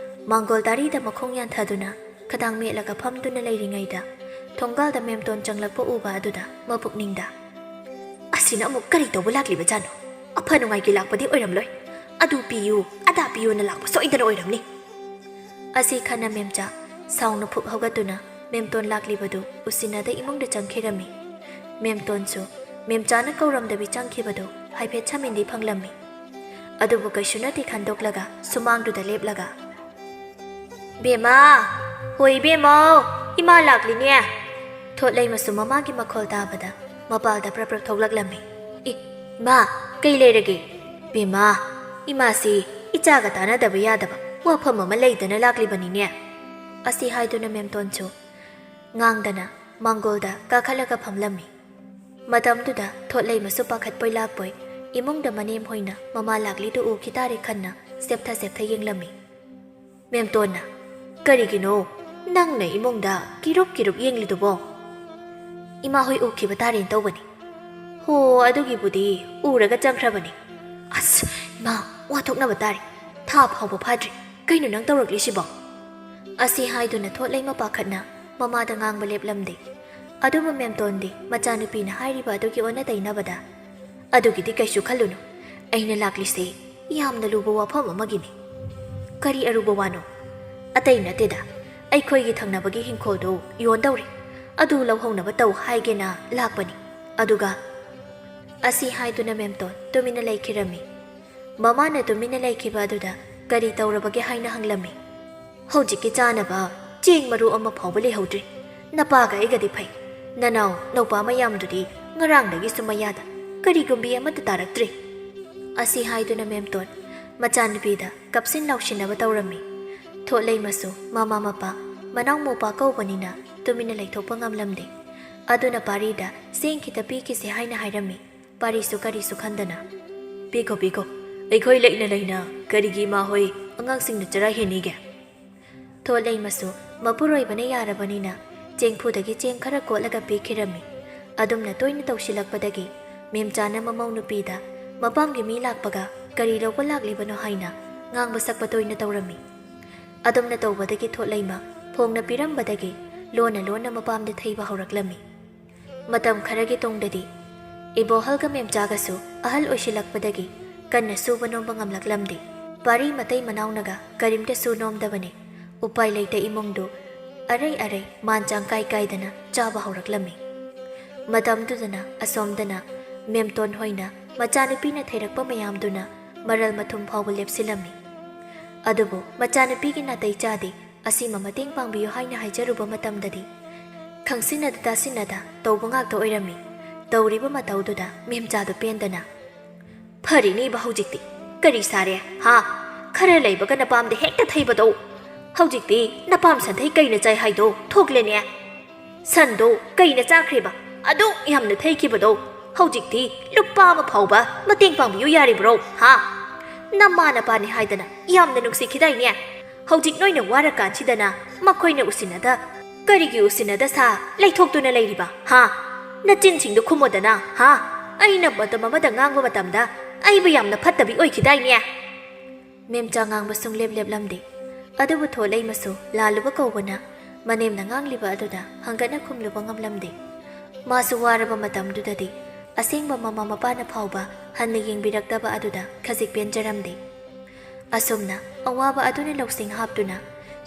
ꯃꯥꯡꯒꯣꯜ ꯗꯥꯔꯤꯗ ꯃꯈꯣꯡ ꯌꯥꯟꯊꯗꯨꯅ ꯈꯗꯥꯡ ꯃꯦꯠꯂꯒ ꯐꯝꯗꯨꯅ ꯂꯩꯔꯤꯉꯩꯗ ꯊꯣꯡꯒꯥꯜꯗ ꯃꯦꯝꯇꯣꯟ ꯆꯪꯂꯛꯄ ꯎꯕ ꯑꯗꯨꯗ ꯃꯄꯨꯛꯅꯤꯡꯗ, "ꯑꯁꯤꯅ ꯑꯃꯨꯛ ꯀꯔꯤ ꯇꯧꯕ ꯂꯥꯛꯂꯤꯕꯖꯥꯠꯅꯣ? ꯑꯐ ꯅꯨꯡꯉꯥꯏꯒꯤ ꯂꯥꯛꯄꯗꯤ ꯑꯣꯏꯔꯝꯂꯣꯏ꯫ ꯑꯗꯨ ꯄꯤꯌꯨ, ꯑꯗꯥ ꯄꯤꯌꯨꯅ ꯂꯥꯛꯄ ꯁꯣꯏꯗꯅ ꯑꯣꯏꯔꯝꯅꯤ꯫" ꯑꯁꯤ ꯈꯟꯅ ꯃꯦꯝꯆꯥ ꯁꯥꯎꯅ ꯐꯨꯛ ꯍꯧꯒꯠꯇꯨꯅ ꯃꯦꯝꯇꯣꯟ ꯂꯥꯛꯂꯤꯕꯗꯨ ꯎꯁꯤꯟꯅꯗ ꯏꯃꯨꯡꯗ ꯆꯪꯈꯤꯔꯝꯃꯤ꯫ ꯃꯦꯝꯇꯣꯟꯁꯨ ꯃꯦꯝꯆꯥꯅ ꯀꯧꯔꯝꯗꯕꯤ ꯆꯪꯈꯤꯕꯗꯨ ꯍꯥꯏꯐꯦꯠ ꯁꯃꯤꯟꯗꯤ ꯐꯪꯂꯝꯃꯤ꯫ ꯑꯗꯨꯕꯨ ꯀꯩꯁꯨ ꯅꯠꯇꯦ ꯈꯟꯗꯣꯛꯂꯒ ꯁꯨꯃꯥꯡꯗꯨꯗ ꯂꯦꯞꯂꯒ, "ꯕꯦꯝꯃ! ꯍꯣꯏ ꯕꯦꯝꯃꯧ! ꯏꯃꯥ ꯂꯥꯛꯂꯤꯅꯦ!" ꯊꯣꯠꯂꯩꯃꯁꯨ ꯃꯃꯥꯒꯤ ꯃꯈꯣꯜ ꯇꯥꯕꯗ ꯃꯄꯥꯜꯗ ꯄ꯭ꯔꯞ ꯄ꯭ꯔꯞ ꯊꯣꯛꯂꯛꯂꯝꯃꯤ꯫ "ꯏ, ꯏꯃꯥ, ꯀꯩ ꯂꯩꯔꯒꯦ?" "ꯕꯦꯝꯃ, ꯏꯃꯥꯁꯤ ꯏꯆꯥꯒ ꯇꯥꯟꯅꯗꯕ ꯌꯥꯗꯕ ꯋꯥꯐꯝ ꯑꯃ ꯂꯩꯗꯅ ꯂꯥꯛꯂꯤꯕꯅꯤꯅꯦ꯫" ꯑꯁꯤ ꯍꯥꯏꯗꯨꯅ ꯃꯦꯝꯇꯣꯟꯁꯨ ꯉꯥꯡꯗꯅ ꯃꯥꯡꯒꯣꯜꯗ ꯀꯥꯈꯠꯂꯒ ꯐꯝꯂꯝꯃꯤ꯫ ꯃꯇꯝꯗꯨꯗ ꯊꯣꯠꯂꯩꯃꯁꯨ ꯄꯥꯈꯠꯄꯣꯏ ꯂꯥꯛꯄꯣꯏ ꯏꯃꯨꯡꯗ ꯃꯅꯦꯝ ꯍꯣꯏꯅ ꯃꯃꯥ ꯂꯥꯛꯂꯤꯗꯨ ꯎꯈꯤ ꯇꯥꯔꯦ ꯈꯟꯅ ꯁꯦꯞꯊ ꯁꯦꯞꯊ ꯌꯦꯡꯂꯝꯃꯤ꯫ ꯃꯦꯝꯇꯣꯟꯅ, "ꯀꯔꯤꯒꯤꯅꯣ ꯅꯪꯅ ꯏꯃꯨꯡꯗ ꯀꯤꯔꯨꯞ ꯀꯤꯔꯨꯞ ꯌꯦꯡꯂꯤꯗꯨꯕꯣ?" "ꯏꯃꯥ ꯍꯣꯏ ꯎꯈꯤꯕ ꯇꯥꯔꯦꯅ ꯇꯧꯕꯅꯤ꯫" "ꯍꯣ, ꯑꯗꯨꯒꯤꯕꯨꯗꯤ ꯎꯔꯒ ꯆꯪꯈ꯭ꯔꯕꯅꯤ꯫" "ꯑꯁ, ꯏꯃꯥ, ꯋꯥ ꯊꯣꯛꯅꯕ ꯇꯥꯔꯦ꯫ ꯊꯥ ꯐꯥꯎꯕ ꯐꯥꯗ꯭ꯔꯤ꯫ ꯀꯩꯅꯣ ꯅꯪ ꯇꯧꯔꯛꯂꯤꯁꯤꯕꯣ?" ꯑꯁꯤ ꯍꯥꯏꯗꯨꯅ ꯊꯣꯠꯂꯩꯃ ꯄꯥꯈꯠꯅ ꯃꯃꯥꯗ ꯉꯥꯡꯕ ꯂꯦꯞꯂꯝꯗꯦ꯫ ꯑꯗꯨꯕꯨ ꯃꯦꯝꯇꯣꯟꯗꯤ ꯃꯆꯥꯅꯨꯄꯤꯅ ꯍꯥꯏꯔꯤꯕ ꯑꯗꯨꯒꯤ ꯑꯣꯟꯅ ꯇꯩꯅꯕꯗ, "ꯑꯗꯨꯒꯤꯗꯤ ꯀꯩꯁꯨ ꯈꯜꯂꯨꯅꯨ꯫ ꯑꯩꯅ ꯂꯥꯛꯂꯤꯁꯦ ꯌꯥꯝꯅ ꯂꯨꯕ ꯋꯥꯐꯝ ꯑꯃꯒꯤꯅꯤ꯫" "ꯀꯔꯤ ꯑꯔꯨꯕ ꯋꯥꯅꯣ?" "ꯑꯇꯩ ꯅꯠꯇꯦꯗ, ꯑꯩꯈꯣꯏꯒꯤ ꯊꯪꯅꯕꯒꯤ ꯍꯤꯡꯈꯣꯜꯗꯨ ꯌꯣꯟꯗꯧꯔꯦ꯫ ꯑꯗꯨ ꯂꯧꯍꯧꯅꯕ ꯇꯧ ꯍꯥꯏꯒꯦꯅ ꯂꯥꯛꯄꯅꯤ꯫ ꯑꯗꯨꯒ," ꯑꯁꯤ ꯍꯥꯏꯗꯨꯅ ꯃꯦꯝꯇꯣꯟ ꯇꯨꯃꯤꯟꯅ ꯂꯩꯈꯤꯔꯝꯃꯤ꯫ ꯃꯃꯥꯅ ꯇꯨꯃꯤꯟꯅ ꯂꯩꯈꯤꯕ ꯑꯗꯨꯗ ꯀꯔꯤ ꯇꯧꯔꯕꯒꯦ ꯍꯥꯏꯅ ꯍꯪꯂꯝꯃꯤ꯫ "ꯍꯧꯖꯤꯛꯀꯤ ꯆꯥꯅꯕ ꯆꯦꯡ ꯃꯔꯨ ꯑꯃ ꯐꯥꯎꯕ ꯂꯩꯍꯧꯗ꯭ꯔꯤ꯫ ꯅꯄꯥꯒ ꯑꯩꯒꯗꯤ ꯐꯩ꯫ ꯅꯅꯥꯎ ꯅꯧꯄꯥ ꯃꯌꯥꯝꯗꯨꯗꯤ ꯉꯔꯥꯡꯗꯒꯤ ꯁꯨꯝ ꯃꯌꯥꯗ ꯀꯔꯤꯒꯨꯝꯕꯤ ꯑꯃꯠꯇ ꯇꯥꯔꯛꯇ꯭ꯔꯤ꯫" ꯑꯁꯤ ꯍꯥꯏꯗꯨꯅ ꯃꯦꯝꯇꯣꯟ ꯃꯆꯥꯅꯨꯄꯤꯗ ꯀꯞꯁꯤꯟ ꯂꯥꯎꯁꯤꯟꯅꯕ ꯇꯧꯔꯝꯃꯤ꯫ ꯊꯣꯠꯂꯩꯃꯁꯨ ꯃꯃꯥ ꯃꯄꯥ, ꯃꯅꯥꯎ ꯃꯧꯄꯥ ꯀꯧꯕꯅꯤꯅ ꯇꯨꯃꯤꯟꯅ ꯂꯩꯊꯣꯛꯄ ꯉꯝꯂꯝꯗꯦ꯫ ꯑꯗꯨꯅ ꯄꯥꯔꯤꯗ ꯆꯦꯡ ꯈꯤꯇ ꯄꯤꯈꯤꯁꯦ ꯍꯥꯏꯅ ꯍꯥꯏꯔꯝꯃꯤ꯫ ꯄꯥꯔꯤꯁꯨ ꯀꯔꯤꯁꯨ ꯈꯟꯗꯅ, "ꯄꯤꯈꯣ, ꯄꯤꯈꯣ, ꯑꯩꯈꯣꯏ ꯂꯩꯅ ꯂꯩꯅ ꯀꯔꯤꯒꯤ ꯏꯃꯥ ꯍꯣꯏ ꯑꯉꯥꯡꯁꯤꯡꯅ ꯆꯔꯥ ꯍꯦꯟꯅꯤꯒꯦ?" ꯊꯣꯠꯂꯩꯃꯁꯨ ꯃꯄꯨꯔꯣꯏꯕꯅ ꯌꯥꯔꯕꯅꯤꯅ ꯆꯦꯡꯐꯨꯗꯒꯤ ꯆꯦꯡ ꯈꯔ ꯀꯣꯠꯂꯒ ꯄꯤꯈꯤꯔꯝꯃꯤ꯫ ꯑꯗꯨꯝꯅ ꯇꯣꯏꯅ ꯇꯧꯁꯤꯜꯂꯛꯄꯗꯒꯤ ꯃꯦꯝꯆꯥꯅ ꯃꯃꯧ ꯅꯨꯄꯤꯗ ꯃꯄꯥꯝꯒꯤ ꯃꯤ ꯂꯥꯛꯄꯒ ꯀꯔꯤ ꯂꯧꯕ ꯂꯥꯛꯂꯤꯕꯅꯣ ꯍꯥꯏꯅ ꯉꯥꯡꯕ ꯁꯛꯄ ꯇꯣꯏꯅ ꯇꯧꯔꯝꯃꯤ꯫ ꯑꯗꯨꯝꯅ ꯇꯧꯕꯗꯒꯤ ꯊꯣꯠꯂꯩꯃ ꯐꯣꯡꯅ ꯄꯤꯔꯝꯕꯗꯒꯤ ꯂꯣꯟꯅ ꯂꯣꯟꯅ ꯃꯄꯥꯝꯗ ꯊꯩꯕ ꯍꯧꯔꯛꯂꯝꯃꯤ꯫ ꯃꯇꯝ ꯈꯔꯒꯤ ꯇꯨꯡꯗꯗꯤ ꯏꯕꯣꯍꯜꯒ ꯃꯦꯝꯆꯥꯒꯁꯨ ꯑꯍꯜ ꯑꯣꯏꯁꯤꯜꯂꯛꯄꯗꯒꯤ ꯀꯟꯅ ꯁꯨꯕ ꯅꯣꯝꯕ ꯉꯝꯂꯛꯂꯝꯗꯦ꯫ ꯄꯥꯔꯤ ꯃꯇꯩ ꯃꯅꯥꯎꯅꯒ ꯀꯔꯤꯝꯇ ꯁꯨ ꯅꯣꯝꯗꯕꯅꯤ꯫ ꯎꯄꯥꯏ ꯂꯩꯇ ꯏꯃꯨꯡꯗꯨ ꯑꯔꯩ ꯑꯔꯩ ꯃꯥꯟ ꯆꯥꯡ ꯀꯥꯏ ꯀꯥꯏꯗꯅ ꯆꯥꯕ ꯍꯧꯔꯛꯂꯝꯃꯤ꯫ ꯃꯇꯝꯗꯨꯗꯅ ꯑꯁꯣꯝꯗꯅ ꯃꯦꯝꯇꯣꯟ ꯍꯣꯏꯅ ꯃꯆꯥꯅꯨꯄꯤꯅ ꯊꯩꯔꯛꯄ ꯃꯌꯥꯝꯗꯨꯅ ꯃꯔꯜ ꯃꯊꯨꯝ ꯐꯥꯎꯕ ꯂꯦꯞꯁꯤꯜꯂꯝꯃꯤ꯫ ꯑꯗꯨꯕꯨ ꯃꯆꯥꯅꯨꯄꯤꯒꯤ ꯅꯥꯇꯩ ꯆꯥꯗꯦ, ꯑꯁꯤꯃ ꯃꯇꯦꯡ ꯄꯥꯡꯕꯤꯌꯨ ꯍꯥꯏꯅ ꯍꯥꯏꯖꯔꯨꯕ ꯃꯇꯝꯗꯗꯤ ꯈꯪꯁꯤꯟꯅꯗ ꯇꯥꯁꯤꯟꯅꯗ ꯇꯧꯕ ꯉꯥꯛꯇ ꯑꯣꯏꯔꯝꯃꯤ꯫ ꯇꯧꯔꯤꯕ ꯃꯇꯧꯗꯨꯗ ꯃꯦꯝꯆꯥꯗꯨ ꯄꯦꯟꯗꯅ, "ꯐꯔꯤꯅꯦꯕ ꯍꯧꯖꯤꯛꯇꯤ꯫ ꯀꯔꯤ ꯁꯥꯔꯦ, ꯍꯥ? ꯈꯔ ꯂꯩꯕꯒ ꯅꯄꯥꯝꯗ ꯍꯦꯛꯇ ꯊꯩꯕꯗꯣ꯫ ꯍꯧꯖꯤꯛꯇꯤ ꯅꯄꯥꯝ ꯁꯟꯊꯩ ꯀꯩꯅ ꯆꯥꯏ ꯍꯥꯏꯗꯣ ꯊꯣꯛꯂꯦꯅꯦ꯫ ꯁꯟꯗꯣ ꯀꯩꯅ ꯆꯥꯈ꯭ꯔꯦꯕ? ꯑꯗꯨꯛ ꯌꯥꯝꯅ ꯊꯩꯈꯤꯕꯗꯣ ꯍꯧꯖꯤꯛꯇꯤ ꯂꯨꯄꯥ ꯑꯃ ꯐꯥꯎꯕ ꯃꯇꯦꯡ ꯄꯥꯡꯕꯤꯌꯨ ꯌꯥꯔꯤꯕ꯭ꯔꯣ, ꯍꯥ? ꯅꯃꯥ ꯅꯄꯥꯅꯤ ꯍꯥꯏꯗꯅ ꯌꯥꯝꯅ ꯅꯨꯡꯁꯤꯈꯤꯗꯥꯏꯅꯦ? ꯍꯧꯖꯤꯛ ꯅꯣꯏꯅ ꯋꯥꯔꯀꯥꯟꯁꯤꯗꯅ ꯃꯈꯣꯏꯅ ꯎꯁꯤꯟꯅꯗ, ꯀꯔꯤꯒꯤ ꯎꯁꯤꯟꯅꯗ ꯁꯥ ꯂꯩꯊꯣꯛꯇꯨꯅ ꯂꯩꯔꯤꯕ, ꯍꯥ? ꯅꯆꯤꯟꯁꯤꯡꯗꯨ ꯈꯨꯝꯃꯣꯗꯅ, ꯍꯥ? ꯑꯩꯅ ꯃꯇꯝ ꯑꯃꯗ ꯉꯥꯡꯕ ꯃꯇꯝꯗ ꯑꯩꯕꯨ ꯌꯥꯝꯅ ꯐꯠꯇꯕꯤ ꯑꯣꯏꯈꯤꯗꯥꯏꯅꯦ?" ꯃꯦꯝꯆꯥ ꯉꯥꯡꯕ ꯁꯨꯡꯂꯦꯞ ꯂꯦꯞꯂꯝꯗꯦ꯫ ꯑꯗꯨꯕꯨ ꯊꯣꯠꯂꯩꯃꯁꯨ ꯂꯥꯜꯂꯨꯕ ꯀꯧꯕꯅ ꯃꯅꯦꯝꯅ ꯉꯥꯡꯂꯤꯕ ꯑꯗꯨꯗ ꯍꯪꯒꯠꯅ ꯈꯨꯝꯂꯨꯕ ꯉꯝꯂꯝꯗꯦ꯫ ꯃꯥꯁꯨ ꯋꯥꯔꯕ ꯃꯇꯝꯗꯨꯗꯗꯤ ꯑꯁꯦꯡꯕ ꯃꯃꯥ ꯃꯄꯥꯅ ꯐꯥꯎꯕ ꯍꯟꯅ ꯌꯦꯡꯕꯤꯔꯛꯇꯕ ꯑꯗꯨꯗ ꯈꯖꯤꯛ ꯄꯦꯟꯖꯔꯝꯗꯦ꯫ ꯑꯁꯨꯝꯅ ꯑꯋꯥꯕ ꯑꯗꯨꯅ ꯂꯧꯁꯤꯡ ꯍꯥꯞꯇꯨꯅ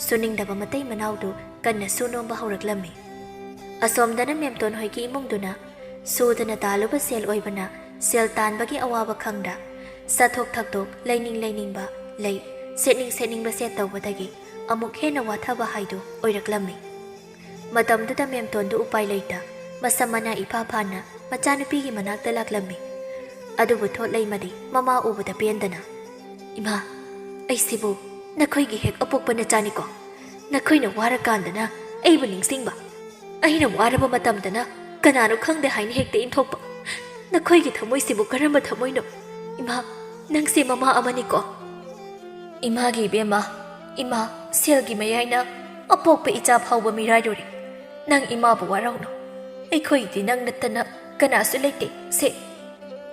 ꯁꯨꯅꯤꯡꯗꯕ ꯃꯇꯩ ꯃꯅꯥꯎꯗꯨ ꯀꯟꯅ ꯁꯨ ꯅꯣꯝꯕ ꯍꯧꯔꯛꯂꯝꯃꯤ꯫ ꯑꯁꯣꯝꯗꯅ ꯃꯦꯝꯇꯣꯟ ꯍꯣꯏꯒꯤ ꯏꯃꯨꯡꯗꯨꯅ ꯁꯨꯗꯅ ꯇꯥꯜꯂꯨꯕ ꯁꯦꯜ ꯑꯣꯏꯕꯅ ꯁꯦꯜ ꯇꯥꯟꯕꯒꯤ ꯑꯋꯥꯕ ꯈꯪꯗ ꯆꯥꯊꯣꯛ ꯊꯛꯇꯣꯛ, ꯂꯩꯅꯤꯡ ꯂꯩꯅꯤꯡꯕ ꯂꯩ, ꯁꯦꯠꯅꯤꯡ ꯁꯦꯠꯅꯤꯡꯕ ꯁꯦꯠ ꯇꯧꯕꯗꯒꯤ ꯑꯃꯨꯛ ꯍꯦꯟꯅ ꯋꯥꯊꯕ ꯍꯥꯏꯗꯨ ꯑꯣꯏꯔꯛꯂꯝꯃꯤ꯫ ꯃꯇꯝꯗꯨꯗ ꯃꯦꯝꯇꯣꯟꯗꯨ ꯎꯄꯥꯏ ꯂꯩꯇ ꯃꯁꯝ ꯃꯅꯥ ꯏꯐꯥ ꯐꯥꯅ ꯃꯆꯥꯅꯨꯄꯤꯒꯤ ꯃꯅꯥꯛꯇ ꯂꯥꯛꯂꯝꯃꯤ꯫ ꯑꯗꯨꯕꯨ ꯊꯣꯠꯂꯩꯃꯗꯤ ꯃꯃꯥ ꯎꯕꯗ ꯄꯦꯟꯗꯅ, "ꯏꯃꯥ, ꯑꯩꯁꯤꯕꯨ ꯅꯈꯣꯏꯒꯤ ꯍꯦꯛ ꯑꯄꯣꯛꯄ ꯅꯆꯥꯅꯤꯀꯣ? ꯅꯈꯣꯏꯅ ꯋꯥꯔꯀꯥꯟꯗꯅ ꯑꯩꯕꯨ ꯅꯤꯡꯁꯤꯡꯕ, ꯑꯩꯅ ꯋꯥꯔꯕ ꯃꯇꯝꯗꯅ ꯀꯅꯥꯅꯣ ꯈꯪꯗꯦ ꯍꯥꯏꯅ ꯍꯦꯛꯇ ꯏꯟꯊꯣꯛꯄ꯫ ꯅꯈꯣꯏꯒꯤ ꯊꯃꯣꯏꯁꯤꯕꯨ ꯀꯔꯝꯕ ꯊꯃꯣꯏꯅꯣ? ꯏꯃꯥ, ꯅꯪꯁꯦ ꯃꯃꯥ ꯑꯃꯅꯤꯀꯣ?" "ꯏꯃꯥꯒꯤ ꯏꯕꯦꯝꯃ, ꯏꯃꯥ, ꯁꯦꯜꯒꯤ ꯃꯌꯥꯏꯅ ꯑꯄꯣꯛꯄ ꯏꯆꯥ ꯐꯥꯎꯕ ꯃꯤꯔꯥꯏꯔꯨꯔꯦ꯫ ꯅꯪ ꯏꯃꯥꯕꯨ ꯋꯥꯔꯧꯅꯨ꯫ ꯑꯩꯈꯣꯏꯒꯤꯗꯤ ꯅꯪ ꯅꯠꯇꯅ ꯀꯅꯥꯁꯨ ꯂꯩꯇꯦ꯫ ꯁꯦ꯫"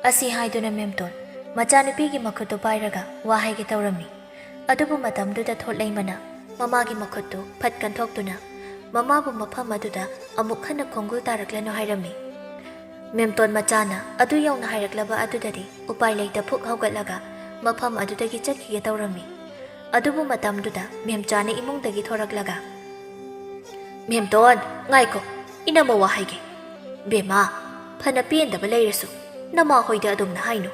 ꯑꯁꯤ ꯍꯥꯏꯗꯨꯅ ꯃꯦꯝꯇꯣꯟ ꯃꯆꯥꯅꯨꯄꯤꯒꯤ ꯃꯈꯨꯠꯇꯨ ꯄꯥꯏꯔꯒ ꯋꯥ ꯍꯥꯏꯒꯦ ꯇꯧꯔꯝꯃꯤ꯫ ꯑꯗꯨꯕꯨ ꯃꯇꯝꯗꯨꯗ ꯊꯣꯠꯂꯩꯃꯅ ꯃꯃꯥꯒꯤ ꯃꯈꯨꯠꯇꯨ ꯐꯠ ꯀꯟꯊꯣꯛꯇꯨꯅ ꯃꯃꯥꯕꯨ ꯃꯐꯝ ꯑꯗꯨꯗ ꯑꯃꯨꯛ ꯍꯟꯅ ꯈꯣꯡꯒꯨꯜ ꯇꯥꯔꯛꯂꯅꯨ ꯍꯥꯏꯔꯝꯃꯤ꯫ ꯃꯦꯝꯇꯣꯟ ꯃꯆꯥꯅ ꯑꯗꯨ ꯌꯧꯅ ꯍꯥꯏꯔꯛꯂꯕ ꯑꯗꯨꯗꯗꯤ ꯎꯄꯥꯏ ꯂꯩꯇ ꯐꯨꯛ ꯍꯧꯒꯠꯂꯒ ꯃꯐꯝ ꯑꯗꯨꯗꯒꯤ ꯆꯠꯈꯤꯒꯦ ꯇꯧꯔꯝꯃꯤ꯫ ꯑꯗꯨꯕꯨ ꯃꯇꯝꯗꯨꯗ ꯃꯦꯝꯆꯥꯅ ꯏꯃꯨꯡꯗꯒꯤ ꯊꯣꯔꯛꯂꯒ, "ꯃꯦꯝꯇꯣꯟ, ꯉꯥꯏꯈꯣ, ꯏꯅꯝꯃ ꯋꯥ ꯍꯥꯏꯒꯦ꯫" "ꯕꯦꯝꯃ, ꯐꯅ ꯄꯦꯟꯗꯕ ꯂꯩꯔꯁꯨ ꯅꯃꯥ ꯍꯣꯏꯗ ꯑꯗꯨꯝꯅ ꯍꯥꯏꯅꯨ꯫"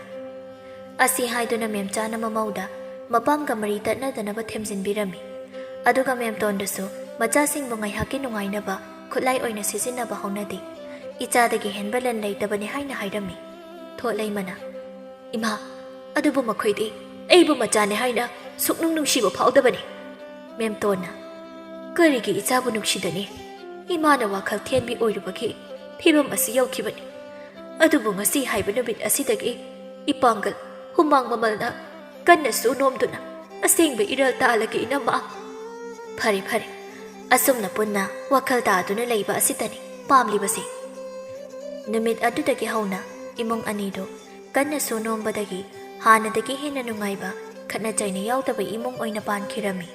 ꯑꯁꯤ ꯍꯥꯏꯗꯨꯅ ꯃꯦꯝꯆꯥꯅ ꯃꯃꯧꯗ ꯃꯄꯥꯝꯒ ꯃꯔꯤ ꯇꯠꯅꯗꯅꯕ ꯊꯦꯝꯖꯤꯟꯕꯤꯔꯝꯃꯤ꯫ ꯑꯗꯨꯒ ꯃꯦꯝꯇꯣꯟꯗꯁꯨ ꯃꯆꯥꯁꯤꯡꯕꯨ ꯉꯥꯏꯍꯥꯛꯀꯤ ꯅꯨꯡꯉꯥꯏꯅꯕ ꯈꯨꯠꯂꯥꯏ ꯑꯣꯏꯅ ꯁꯤꯖꯤꯟꯅꯕ ꯍꯧꯅꯗꯦ, ꯏꯆꯥꯗꯒꯤ ꯍꯦꯟꯕ ꯂꯟ ꯂꯩꯇꯕꯅꯤ ꯍꯥꯏꯅ ꯍꯥꯏꯔꯝꯃꯤ꯫ ꯊꯣꯠꯂꯩꯃꯅ, "ꯏꯃꯥ, ꯑꯗꯨꯕꯨ ꯃꯈꯣꯏꯗꯤ ꯑꯩꯕꯨ ꯃꯆꯥꯅꯦ ꯍꯥꯏꯅ ꯁꯨꯛꯅꯨꯡ ꯅꯨꯡꯁꯤꯕ ꯐꯥꯎꯗꯕꯅꯤ꯫" ꯃꯦꯝꯇꯣꯟꯅ, "ꯀꯔꯤꯒꯤ ꯏꯆꯥꯕꯨ ꯅꯨꯡꯁꯤꯗꯅꯤ? ꯏꯃꯥꯅ ꯋꯥꯈꯜ ꯊꯦꯟꯕꯤ ꯑꯣꯏꯔꯨꯕꯒꯤ ꯐꯤꯕꯝ ꯑꯁꯤ ꯌꯧꯈꯤꯕꯅꯤ꯫ ꯑꯗꯨꯕꯨ ꯉꯁꯤ ꯍꯥꯏꯕ ꯅꯨꯃꯤꯠ ꯑꯁꯤꯗꯒꯤ ꯏꯄꯥꯡꯒꯜ ꯍꯨꯃꯥꯡ ꯃꯃꯜꯅ ꯀꯟꯅꯁꯨ ꯅꯣꯝꯗꯨꯅ ꯑꯁꯦꯡꯕ ꯏꯔꯜ ꯇꯥꯜꯂꯒꯦ, ꯏꯅꯝꯃ꯫" "ꯐꯔꯦ, ꯐꯔꯦ, ꯑꯁꯨꯝꯅ ꯄꯨꯟꯅ ꯋꯥꯈꯜ ꯇꯥꯗꯨꯅ ꯂꯩꯕ ꯑꯁꯤꯇꯅꯤ ꯄꯥꯝꯂꯤꯕꯁꯤ꯫" ꯅꯨꯃꯤꯠ ꯑꯗꯨꯗꯒꯤ ꯍꯧꯅ ꯏꯃꯨꯡ ꯑꯅꯤꯗꯨ ꯀꯟꯅꯁꯨ ꯅꯣꯝꯕꯗꯒꯤ ꯍꯥꯟꯅꯗꯒꯤ ꯍꯦꯟꯅ ꯅꯨꯡꯉꯥꯏꯕ, ꯈꯠꯅ ꯆꯩꯅ ꯌꯥꯎꯗꯕ ꯏꯃꯨꯡ ꯑꯣꯏꯅ ꯄꯥꯟꯈꯤꯔꯝꯃꯤ꯫